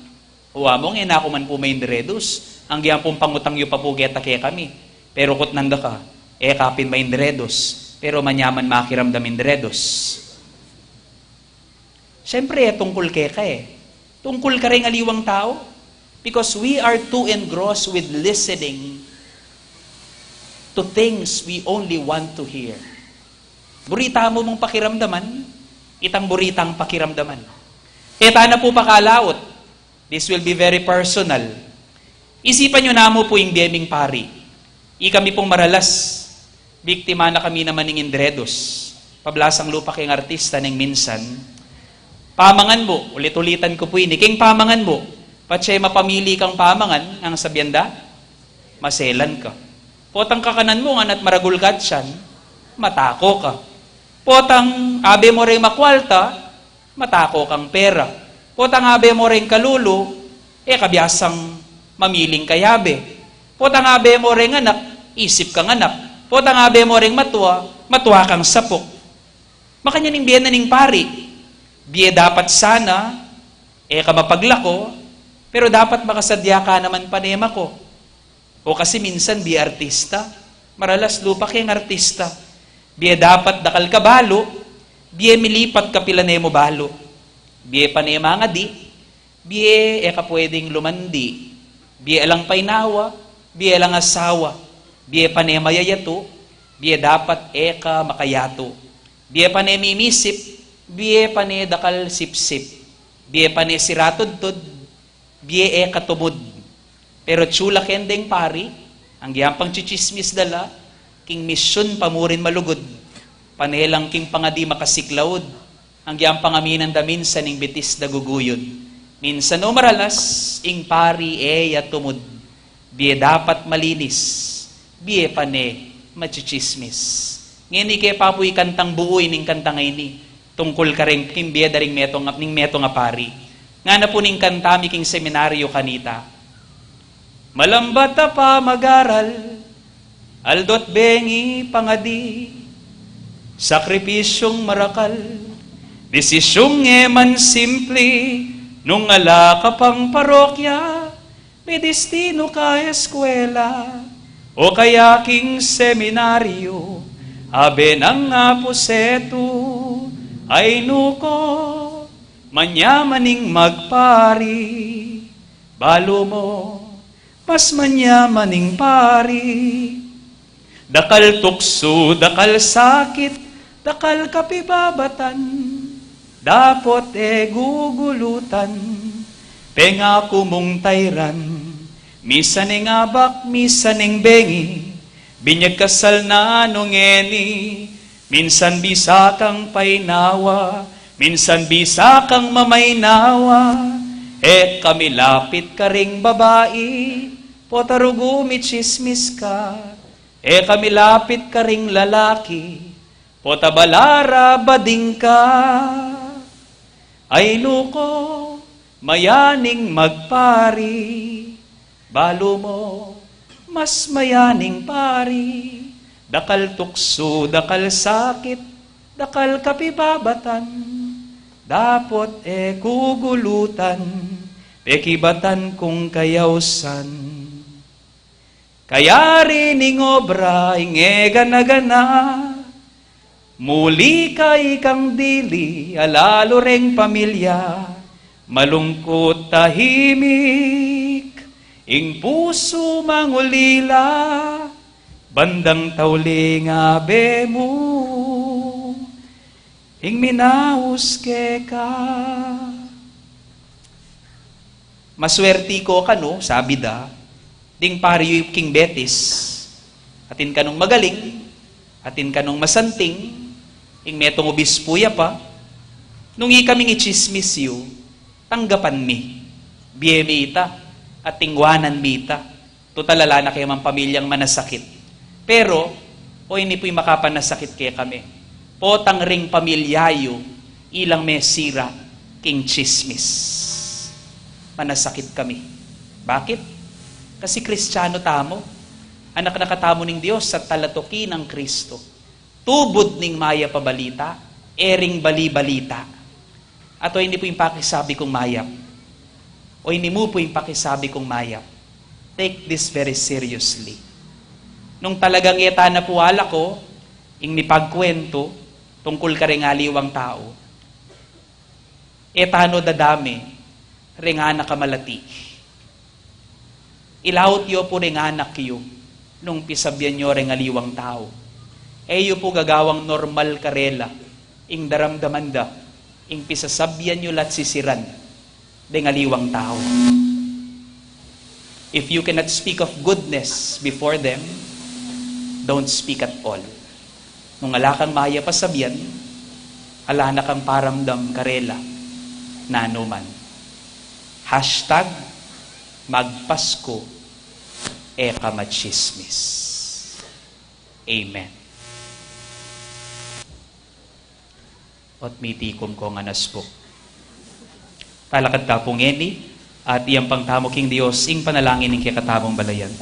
"O Among, e na ku man pu maindredus. Anggian pung pangutang yu pa pu keta kekami. Pero kutnan da ka, e ka pin maindredus. Pero manyaman makiramdam indredus." Siyempre, e tungkul keka e. Tungkul kareng aliwang tau. Because we are too engrossed with listening to things we only want to hear. Buri tamu mung pakiramdaman, itang buri tang pakiramdaman. E ta na pu pakalaut. This will be very personal. Isipan yu namu pu ing bie ming pari. Ikami pung maralas, biktima na kami naman ning indredus. Pablasang lupa keng artista neng minsan, pamangan mu, ulit-ulitan ku pu ini, keng pamangan mu, patse mapamili kang pamangan, ngan sabian da, maselan ka. Potang kakanan mu, ngana't maragul ka atian, matako ka. Potang abe mu reng makwalta, matako kang pera. Potang abe mu reng kalulu, e ka biasang mamiling kayabe. Potang abe mu reng anak, isip kang anak. Potang abe mu reng matua, matua kang sapuk. Makanyan ing bie na ning pari. Bie dapat sana, e ka mapaglako, pero dapat makasadya ka naman pane mako. O kasi minsan bie artista, maralas lupa keng artista. Bie dapat dakal ka balu, bie milipat kapilan e mu balu. Bie pane mangadi, bie e ka pwedeng lumandi. Bie alang painawa, bie alang asawa, bie pane mayayatu, bie dapat e ka makayatu. Bie pane mimisip, bie pane dakal sipsip. Bie pane sira tudtud, bie e ka tumud. Pero tsula keng deng pari, anggyang pangtsitsismis da la, king misyun pa mu rin malugud. Pane lang king pangadi makasiklaud, anggyang pangaminan da minsan ing bitis da guguyud. Minsan o maralas, ing pari e ya tumud. Bie dapat malinis, bie pane matsitsismis. Ngeni ke pa pu ikantang buu ining kantang ini, tungkul kareng king bie da ring metung, ning metung a pari. Ngana pu ning kanta mi king seminaryo kanita. Malambat a pamagaral, aldo't bengi pangadi, sakripisyung marakal, desisyung e man simpli, nung ala ka pang parokya, me destinu ka eskwela, o kaya king seminaryo, abe nang apusetu, ay nu ko, manyaman ing magpari, balu mo, mas manyaman ing pari. Dakal tuksu, dakal sakit, dakal kapibabatan, dapot e gugulutan, pengaku mung tairan, misan ing abak, misan ing bengi, binyag kasal na nung ngeni, minsan bisa kang painawa, minsan bisa kang mamainawa, e ka milapit karing babai, pota rugu mitsismis ka, e ka milapit karing lalaki, pota balara bading ka. Ay nu ko, mayaning magpari, balu mo, mas mayaning pari, dakal tuksu, dakal sakit, dakal kapibabatan, Dapot e ku gulutan, pekibatan kung kayausan. Kayari ning obra ing e gana-gana, muli ka ikang dili, alalu reng pamilya, malungkut tahimik, ing pusu mangulila, bandang tauling abe mu, ing minaus keka. Maswerti ko kanu, sabi da, ding pari yu king Betis, atin kanung magaling, atin kanung masanting, ing metung obispu ya pa, nung ikaming itsismis yu, tanggapan mi, bie mi ita, at tingwanan mi ita, tutal ala na ke mang pamilyang manasakit. Pero, o ini pu'y makapanasakit kekami. Potang ring pamilya yu, ilang mesira king tsismis. Manasakit kami. Bakit? Kasi Kristiyanu tamu. Anak na katamu ning Dios at talatoki nang Kristo. Tubud ning mayap a balita, e ring bali-balita. At o ini pu ing pakisabi kung mayap. O ini mu pu ing pakisabi kung mayap. Take this very seriously. Nung talagang e ta na pu alako ing mipagkuwentu tungkul kareng aliwang tau, e ta no dadame reng anak a malati. Ilaut yu pu reng anak yu nung pisabian yu reng aliwang tau. E yu pu gagawang normal karela ing daramdaman da ing pisasabian yu la't sisiran deng aliwang tau. If you cannot speak of goodness before them, don't speak at all. Nung ala kang mayap a sabian, ala na kang paramdam karela nanu man. Hashtag magpasku e ka matsismis. Amen. Ot mitikum kong anas pu. Talakad ta pu ngeni, at iyampang tamu king Dios ing panalangin ning kekatamung balayan.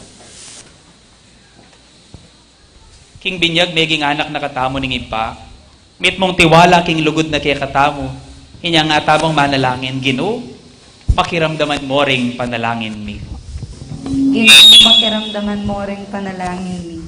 King binyag meging anak na katamu ning Ibpa, mitmung tiwala king lugud na kekatamu, inya nga tamung manalangin, Ginu, pakiramdaman mo ring panalangin mi. Ginu, pakiramdaman mo ring panalangin mi.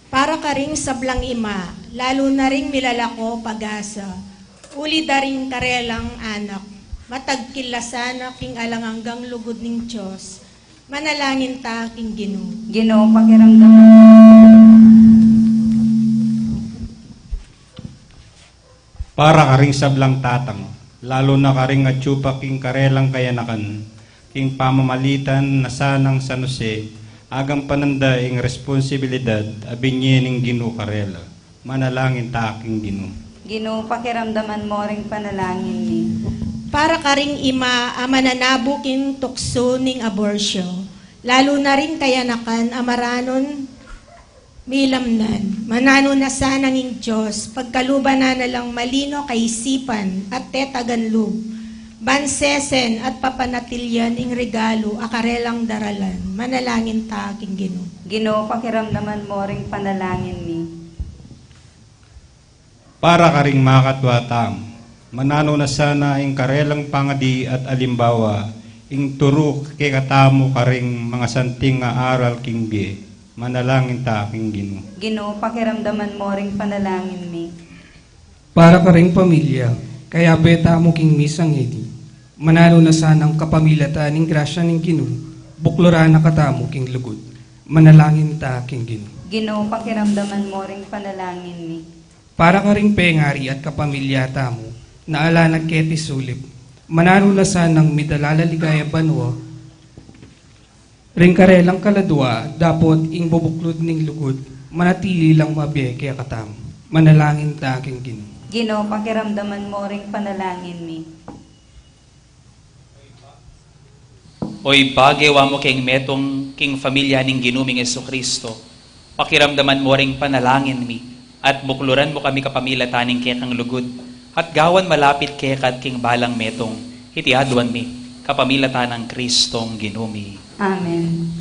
Para karing sablang ima, lalu na ring milalako pag-asa, uli da ring karelang anak, matagkil la sana king alang anggang lugud ning Dios, manalangin ta king Ginu. Ginu, pakiramdaman. Para karing sablang tatang, lalu na karing atyu pa king karelang kayanakan, king pamamalitan na sanang San Jose, agampanan da ing responsibilidad a binye ning Ginu karela. Manalangin ta king Ginu. Ginu, pakiramdaman mo ring panalangin mi. Para karing ima a mananabu king tuksu ning aborsyo, lalu na ring kayanakan a maranun milamnan, mananu na sanang ing Dios, pagkaluban na na lang malino kaisipan at tetagan lub, ban sesen at papanatilyan ing regalu a karelang daralan, manalangin ta king Ginu. Ginu, pakiramdaman mo ring panalangin mi. Para karing makatwa tamu, mananu na sana ing karelang pangadi at alimbawa, ing turu kekatamu karing mangasanting a aral king bie, manalangin ta king Ginu. Ginu, pakiramdaman mo ring panalangin mi. Para karing pamilya, kayabe tamu king misa ngeni, mananu na sanang kapamilatan ning grasya ning Ginu, bukluran na katamu king lugud, manalangin ta king Ginu. Ginu, pakiramdaman mo ring panalangin mi. Para karing pengari at kapamilya tamu, na ala na keti sulip, mananu na sanang midala la ligaya banua, ring karelang kaladua, dapot ing bubuklud ning lugud, manatili lang mabie kekatamu. Manalangin ta king Ginu. Ginu, pakiramdaman mo ring panalangin mi. O Ibpa, gewa mu keng metung king familia ning Ginu ming Jesucristo, pakiramdaman mo ring panalangin mi, at bukluran mu kami kapamilatan ning kekang lugud, at gawan malapit keka king balang metung, iti aduan mi, Kapamilatan nang Kristong Ginu mi. Amen.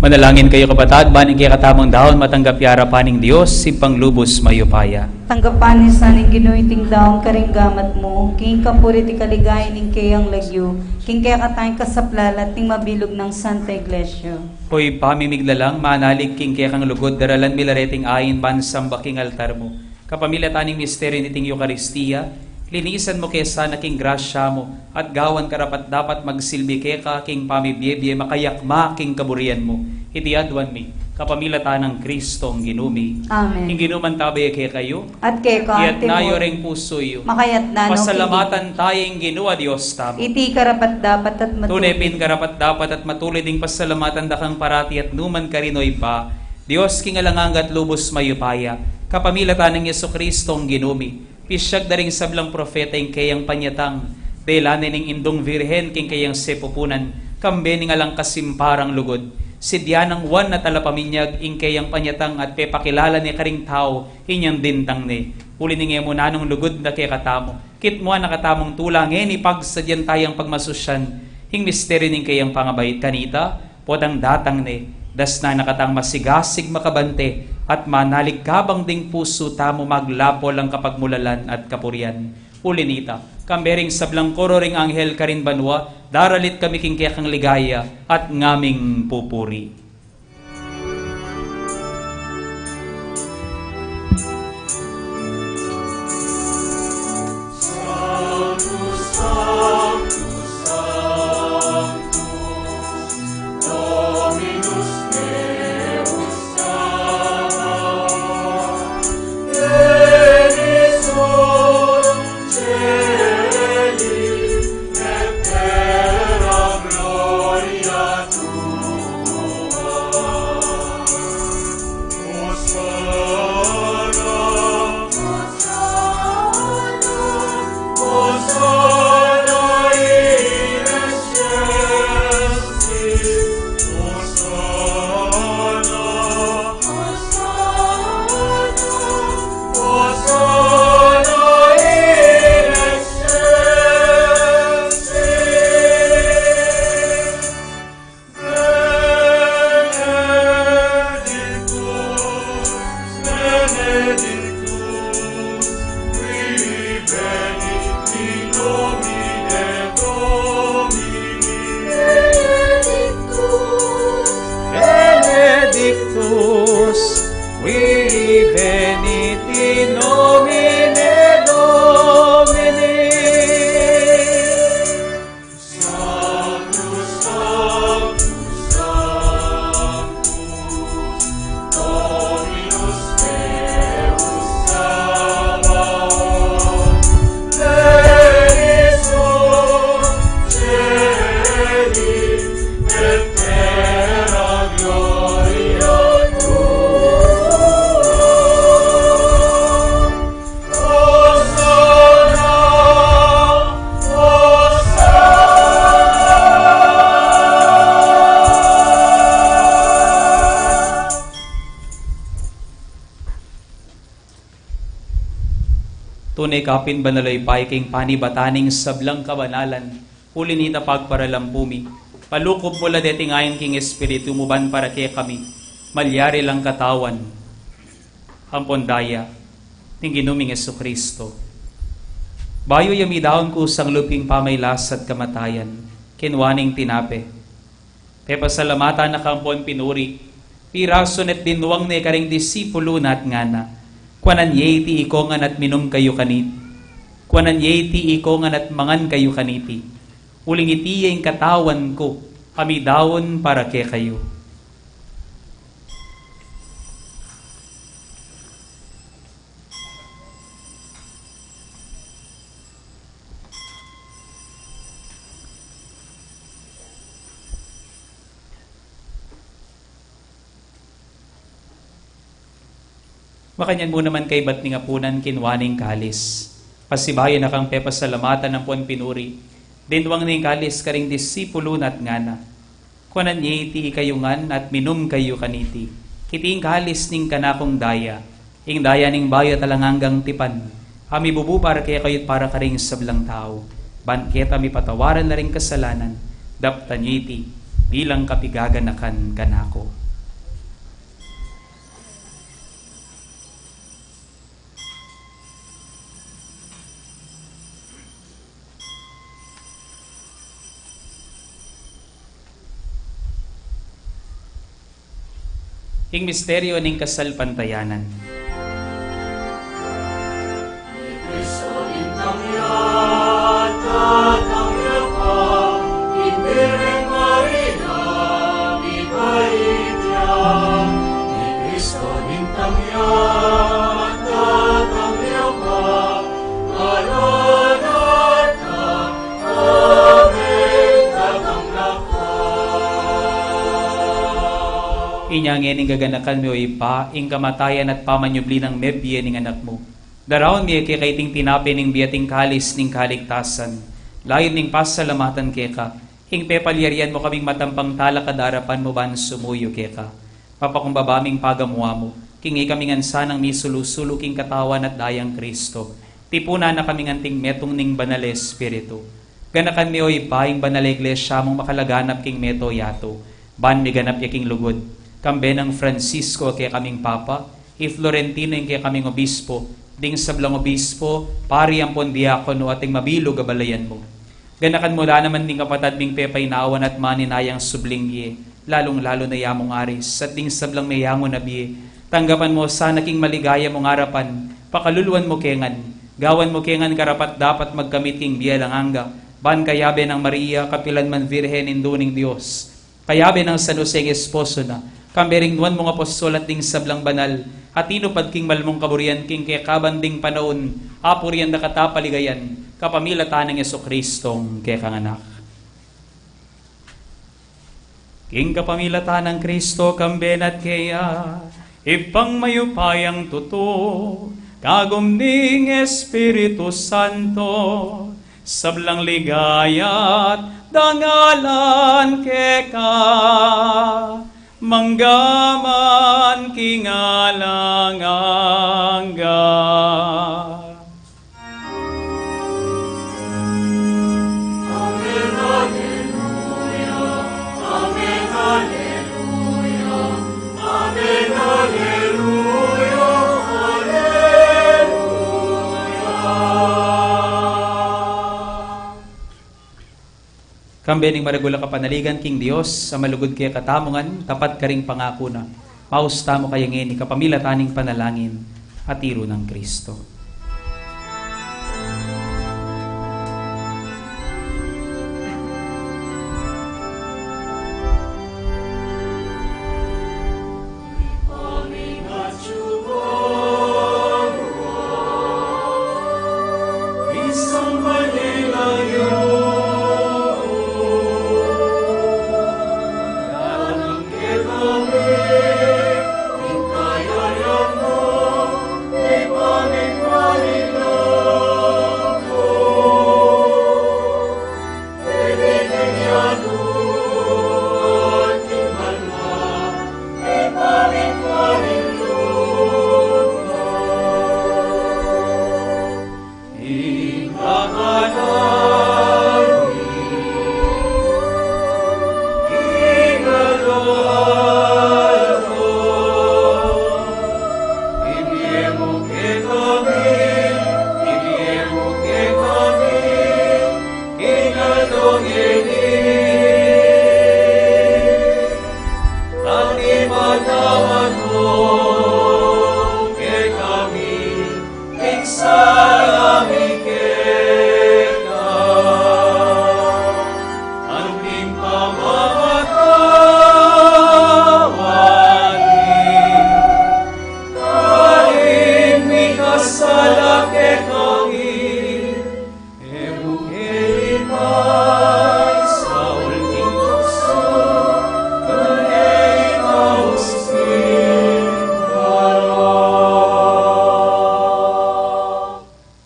Manalangin kayu, kapatad, ban ing kekatamung daun matanggap ya arapan ning Dios, Ibpang lubus mayupaya. Tanggapan na sa ning Ginu iting daun karing gamat mu, king kapurian at kaligayan ning keyang lagyu, king kekatamung kasaplalan at ning mabilug nang Santa Iglesia. O Ibpa mi miglalang, manalig king kekang lugud, daralan mi la reting ain ban samba king altar mu. Kapamilatan ning misteryu niting Eukaristia, linisan mu ke sana king grasya mu, at gawan karapat-dapat magsilbi keka king pamibie-bie makayakma king kaburian mu. Iti aduan mi, kapamilatan nang Kristong Ginu mi. Amen. Ing Ginu mantabe kekayu. At keka mu rin. Iyatas yu ring pusu yu. Makayatas na. Pasalamatan taya ing Ginu a Dios tamu. Iti karapat-dapat at matulid. Tune pin karapat-dapat at matulid ing pasalamatan da kang parati at nukarin man, O Ibpa, Dios king alang angga at lubus mayupaya, kapamilatan nang Jesucristong Ginu mi. Pisiag da ring sablang propeta ing keyang panyatang, dela ne ning Indung Virgen king keyang sepupunan, kambe ning alang kasimparang lugud. Sidya nang Juan a Talapaminyag ing keyang panyatang at pepakilala ne karing tau inyang dintang ne. Uli ning e mu nanung lugud na kekatamu, kitmuan na katamung tula ngeni, pagsadyan tayang pagmasusyan ing misteryu ning keyang pangabait kanita, potang datang ne, dasnan na katang masigasig makabante, at manalig kabang ding pusu tamu maglapul king kapagmulalan at kapurian. Uli nita, kambe ring sablang koro ring anghel karin banua, daralit kami king kekang ligaya at ngaming pupuri. Benedictus qui venit in nomine Domini. Tune ka pin banal, O Ibpa, king panibatan ning sablang kabanalan, uli nita pagparalampu mi, palukup mu la deting ain king Espiritu mu ban para kekami malyari lang katawan ampon daya ning Ginu ming Jesucristo. Bayu ya midaun kusang lub king pamagkasakit at kamatayan, kinua ne ing tinape, pepasalamatan na ka ampon pinuri, pirasu ne't dinwang ne karing disipulu na at ngana: Kuanan ye iti ikongan at minum kayu kaniti. Kuanan ye iti ikongan at mangan kayu kaniti. Uling iti ya ing katawan ku a midaun para kekayu. Makanyan mu naman kaybat ning apunan, kinua ne ing kalis, pasibayu na kang pepasalamatan ampon pinuri, dinwang ne ing kalis karing disipulu na at ngana: Kuanan ye iti ikayu ngan at minum kayu kaniti. Iti ing kalis ning kanakung daya, ing daya ning bayu at alang anggang tipan, a mibubu para kekayu at para karing sablang tau, ban keta mipatawaran la ring kasalanan. Daptan ye iti bilang kapigaganakan kanaku. Ing misteryo ning kasalpantayanan. Inya ngening gaganakan mi, o Ibpa, ing kamatayan at pamanyubli nang mebie ning Anak mu. Daraun mi keka iting tinape ning bie at ing kalis ning kaligtasan. Layun ming pasalamatan keka ing pepalyarian mu kaming matampang talakad arapan mu ban sumuyu keka. Mapakumbaba ming pagamu-amu king ikami ngan sanang misulu-sulu king katawan at dayang Kristo. Tipunan na kaming anting metung ning Banal a Espiritu. Ganakan mi, o Ibpa, ing Banal a Iglesia mung makalaganap king mabilug a yatu, ban miganap ya king lugud. Kambe nang Francisco a kekaming Papa, i Florentino ing kekaming Obispo, ding sablang obispo, pari ampon diakono at ing mabilug a balayan mu. Ganakan mu la naman ding kapatad ming pepainawan at maninayang subling bie, lalung-lalu na ya mung Aris, at ding sablang meyangu na bie. Tanggapan mu sana king maligaya mung arapan, pakaluluan mu ke ngan, gawan mu ke ngan karapat-dapat magkamit king bie alang angga, ban kayabe nang Maria, kapilan man Virgen, Indu ning Dios, kayabe nang San Jose ing esposo na, kambe ring nuan mung apostol at ding sablang banal a tinupad king mal mung kaburian king kekaban ding panaun, apurian da ka at paligayan, kapamilatan nang Jesucristong kekang Anak. King kapamilatan nang Kristo, kambe na at keya, Ibpang mayupayang tutu, kagum ning Espiritu Santo, sablang ligaya at dangalan keka, mangga man king alang angga. Kambe ning maragul a kapanaligan king Dios a malugud kekatamu ngan tapat karing pangaku na. Maus tamu kaya ngeni kapamilatan ning panalangin a tiru nang Kristo.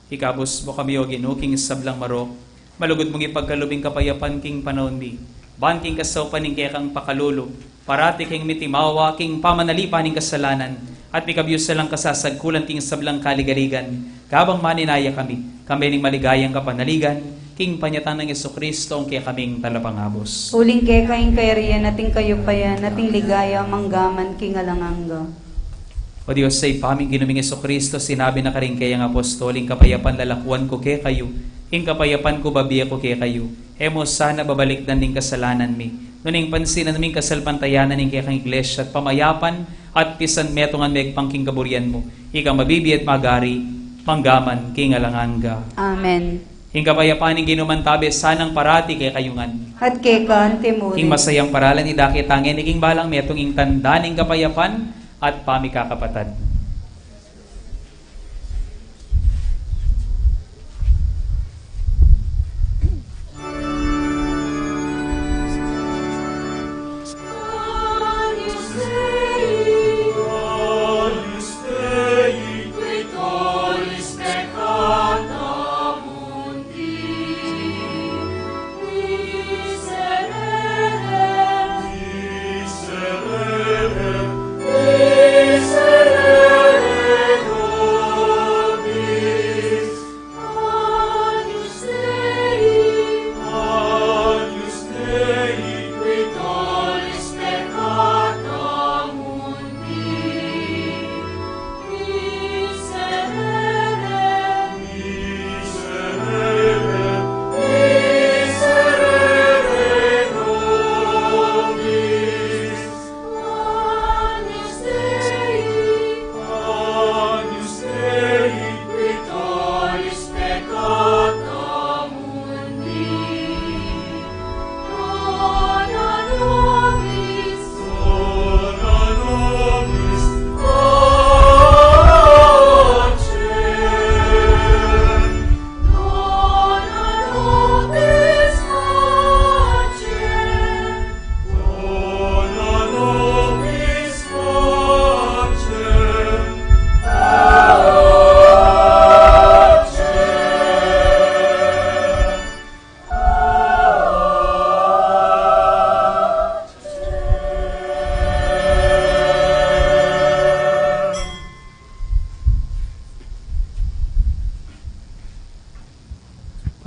Ikabus mu kami, O Ginu, king sablang marok, malugud mung ipagkalub ing kapayapan king panaun mi, ban king kasaupan ning kekang pakalulu, parati keng mitimawa king pamanalipan ning kasalanan, at mikabus sa lang kasasagkulan king sablang kaligaligan, kabang maninaya kami, kambe ning maligayang kapanaligan, King panyatang nang Jesucristo, ing kekaming talapangabus. Uling keka ing kayarian at ing kayupayan at ing ligaya manggaman king alang angga. O Dios, Ibpa ming Ginu ming Jesucristo, sinabi na karing keyang apostol, ing kapayapan lalakuan ku kekayu, ing kapayapan ku babie ku kekayu. E mu sana babalikdan ding kasalanan mi, nune ing pansinan mi ing kasalpantayanan ning kekang iglesia at pamayapan at pisanmetungan megpang king kaburian mu, ikang mabibie at magari manggaman king alang angga. Amen. Ing kapayapan ning Ginu mantabe sanang parati kekayu ngan. At keka antimurin. Ing masayang paralan idake ta ngeni king balang metung, ing tanda ning kapayapan at pamikakapatad.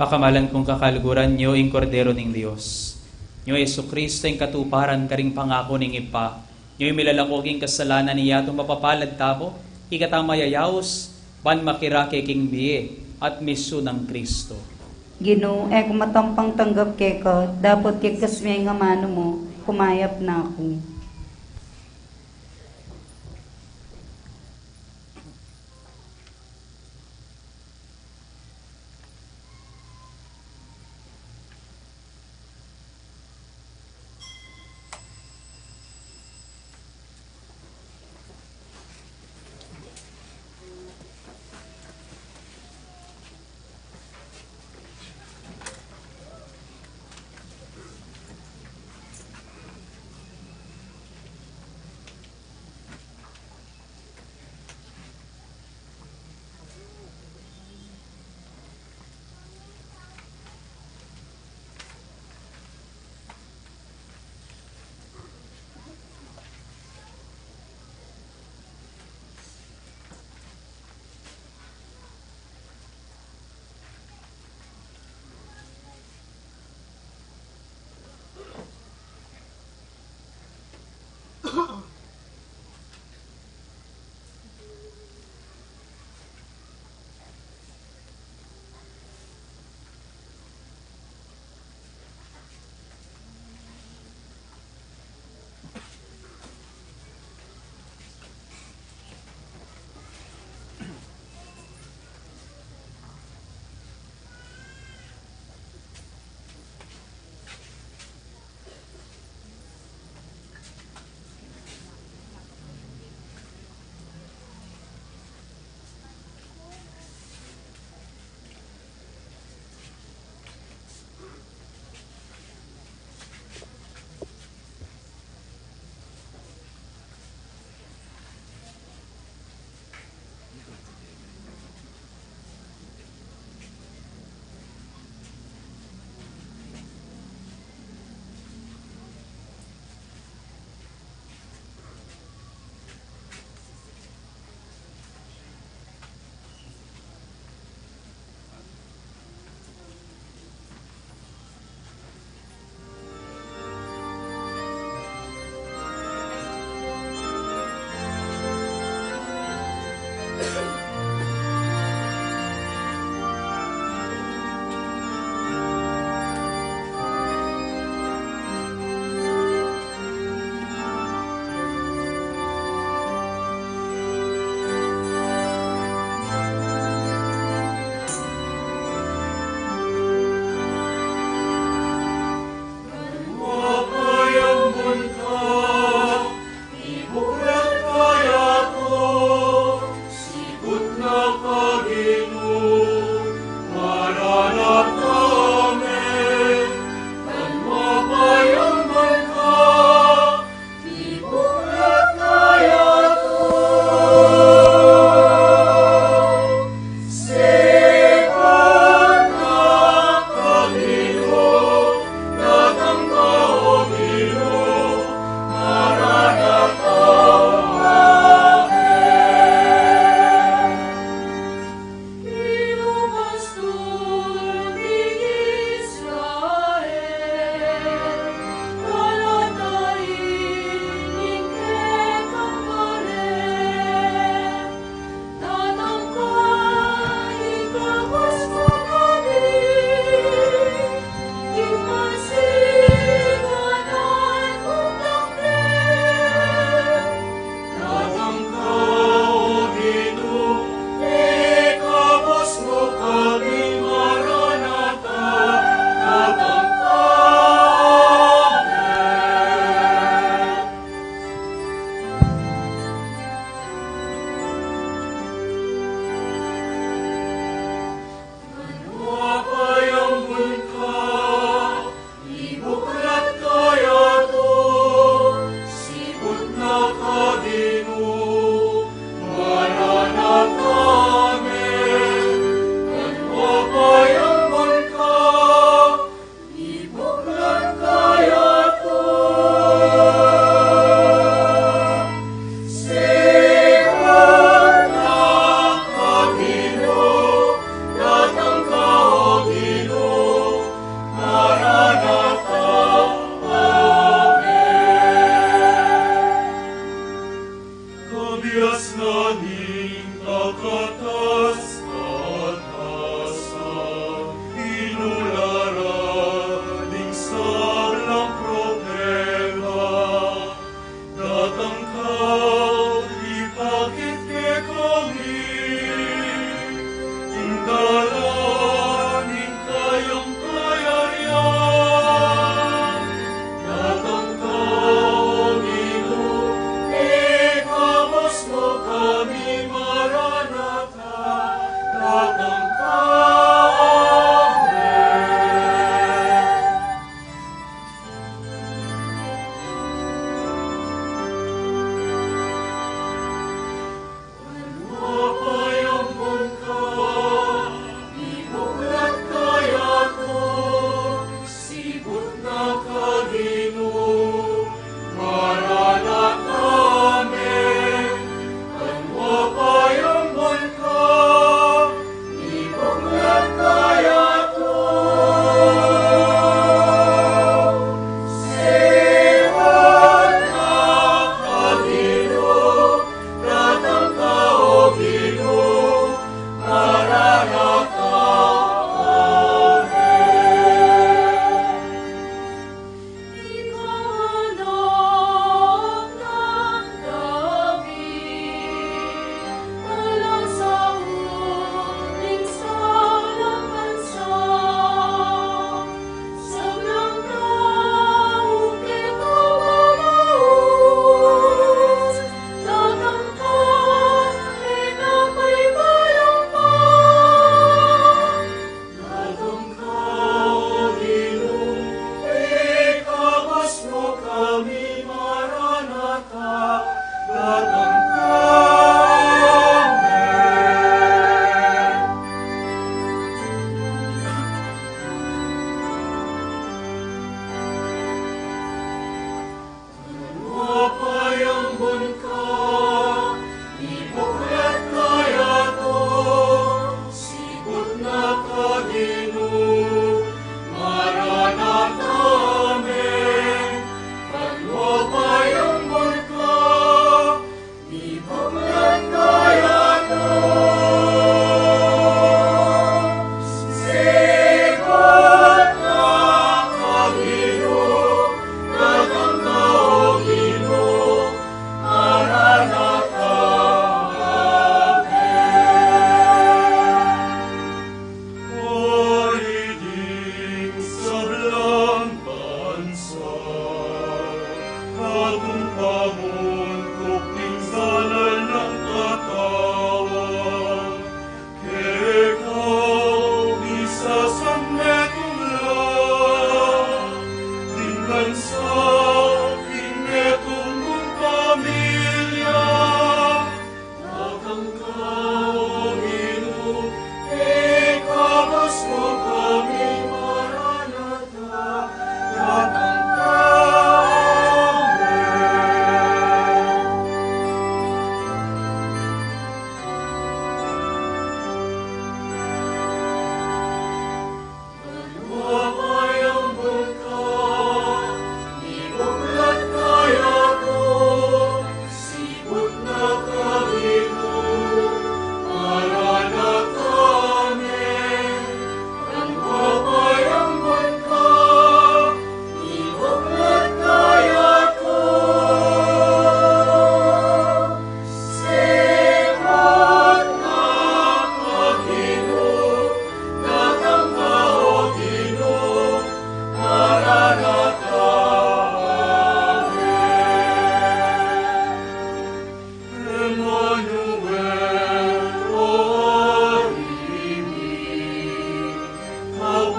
Pakamalan kung kakaluguran, nyo ing Kordero ning Dios. Nyo i Jesucristo, ing katuparan karing pangaku ning Ibpa. Nyo ing milalako king kasalanan, ing yatu mapapalad tamu, ikata mayayaus, ban makirake king bie at misu nang Cristo. Ginu, e ku matampang tanggap keka, dapot yagkas me ing amanu mu, kumayap na ku.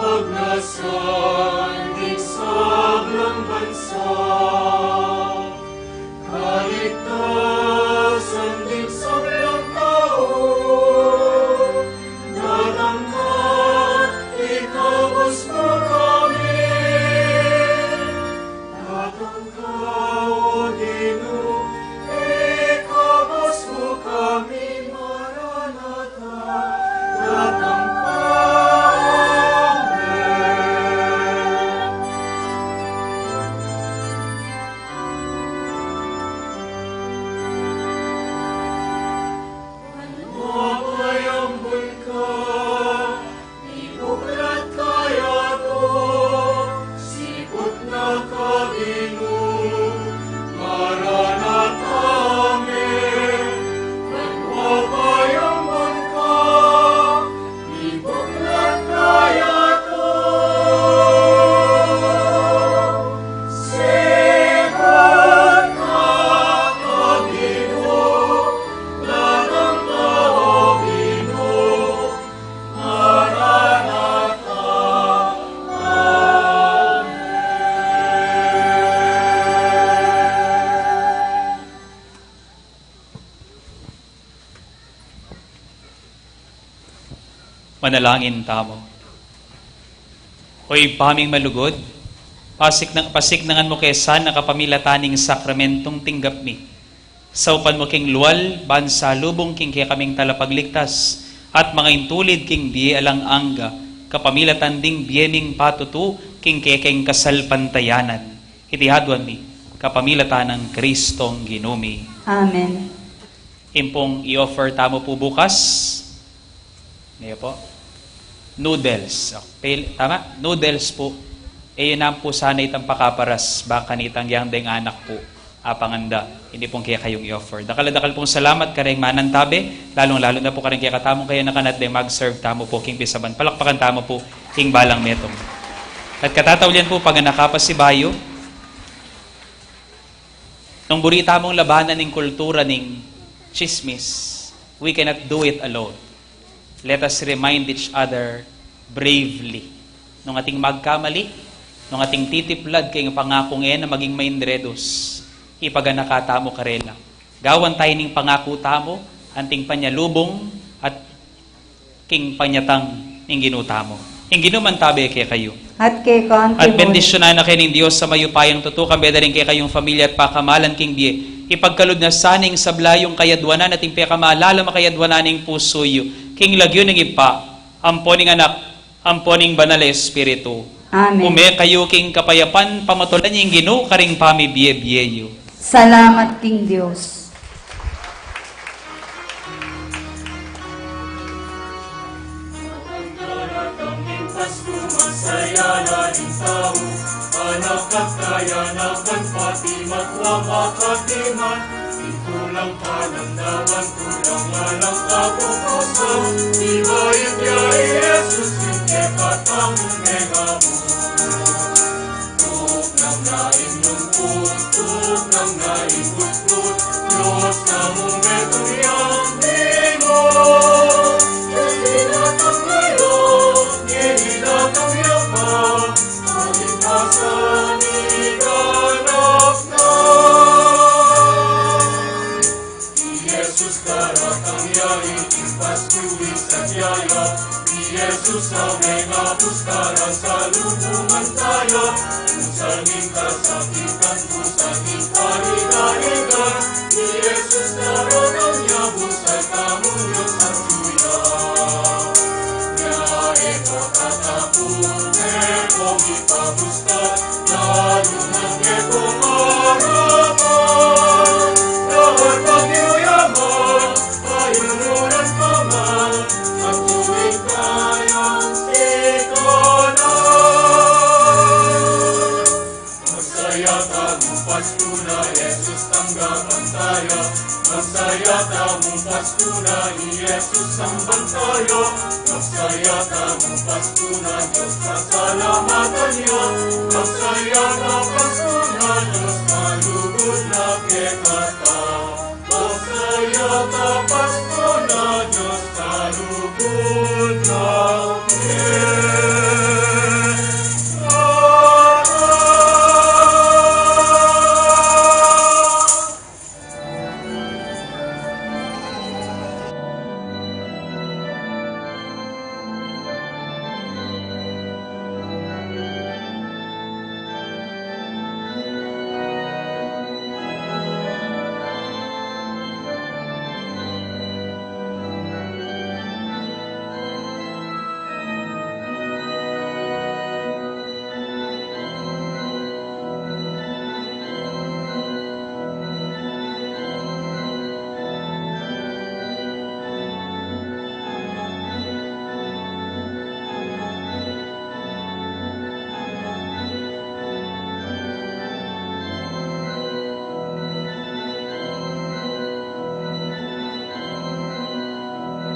Paglasan ding sablang bansa, kaligtasan ding sablang tau, datang ka, ikabus mu kami. Datang ka, O Ginu, ikabus mu kami, Maranatha, datang ka. Amen. Mapayambun ka, ibuklat ka ya to, siput na ka Ginu, Maranatha, amen. Mapayambun ka, ibuklat ka ya to, siput na ka Ginu, datang ka, O Ginu, Maranatha, amen. Manalangin tamu. O Ibpa ming malugud, pasiknang, pasiknangan mu ke sana kapamilatan ning sakramentong tinggap mi. Saupan mu king lual, ban salubung king kekaming talapagligtas, at mangaintulid king bie alang angga, kapamilatan ding bie ming patutu king kekeng kasalpantayanan. Iti aduan mi, kapamilatan nang Kristong Ginu mi. Amen. Impong i-offer tamu pu bukas, ne po? Noodles. Okay, tama? Noodles pu. E, yu naman pu sana itang pakaparas, baka nitang yang deng anak pu. Apanganda. Ini pung kekayung i-offer. Dakal a dakal pung salamat kareng manantabe, lalung-lalu na pu kareng kekatamung kayanakan at deng mag-serve tamu pu king pisaban. Palakpakan tamu pu ing balang metung. At katataulian pu, paganaka pa si bayu. Nung buri tamung labanan ing kultura ning tsismis, we cannot do it alone. Let us remind each other bravely. Nung ating magkamali, nung ating titiplad king pangakung e na maging maindredos, ipaganaka tamu karela. Gawan tamu ning pangaku tamu, anting panyalubung at king panyatang ning Ginu tamu. Ing Ginu mantabe kekayu. At keka mu rin. At bendisyunan na kayu ning Dios a mayupayang tutu, kambe da ring kekayung pamilya at pakamalan king bie. Ipagkalub na sana ing sabla yung kayadwanan at ing pekamaalalam a kayadwanan ning pusu yu. King lagyu ning Ibpa, ampo ning Anak, ampo ning Banal a Espiritu. Amen. Ume kayu king kapayapan, pamatulan ing Ginu karing pamibie-bie yu. Salamat king Dios. Masaya na ring tau, anak at kayanakan pati matwa makatiman. Itulang panandawan, tulang alang kapupusan, ibayag ya i Jesus ing kekatamung mengaku. Tugnang na ing lungkut, tugnang na ing gutgut, Dios tamung metung yang Ginu. Keti datang ya, keti datang ya pa, kaligtasan iganap na. I Jesus daratang ya, ing Pasku ing sadya ya. I Jesus a mengabus kareng salubungan taya. Busal ning kasakitan, busal ning kariga-riga. I Jesus daratang ya, busal tamung Dios a suya. Ya e ko tatapun, e ko mipabus Magsaya tamung Pasku na, Jesus tanggapan taya. Magsaya tamung Pasku na, i Jesus samban taya. Magsaya tamung Pasku na, Dios pasalamatan ya. Magsaya tamung Pasku na, Dios malugud na kekata. Magsaya tamung Pasku na, Dios malugud na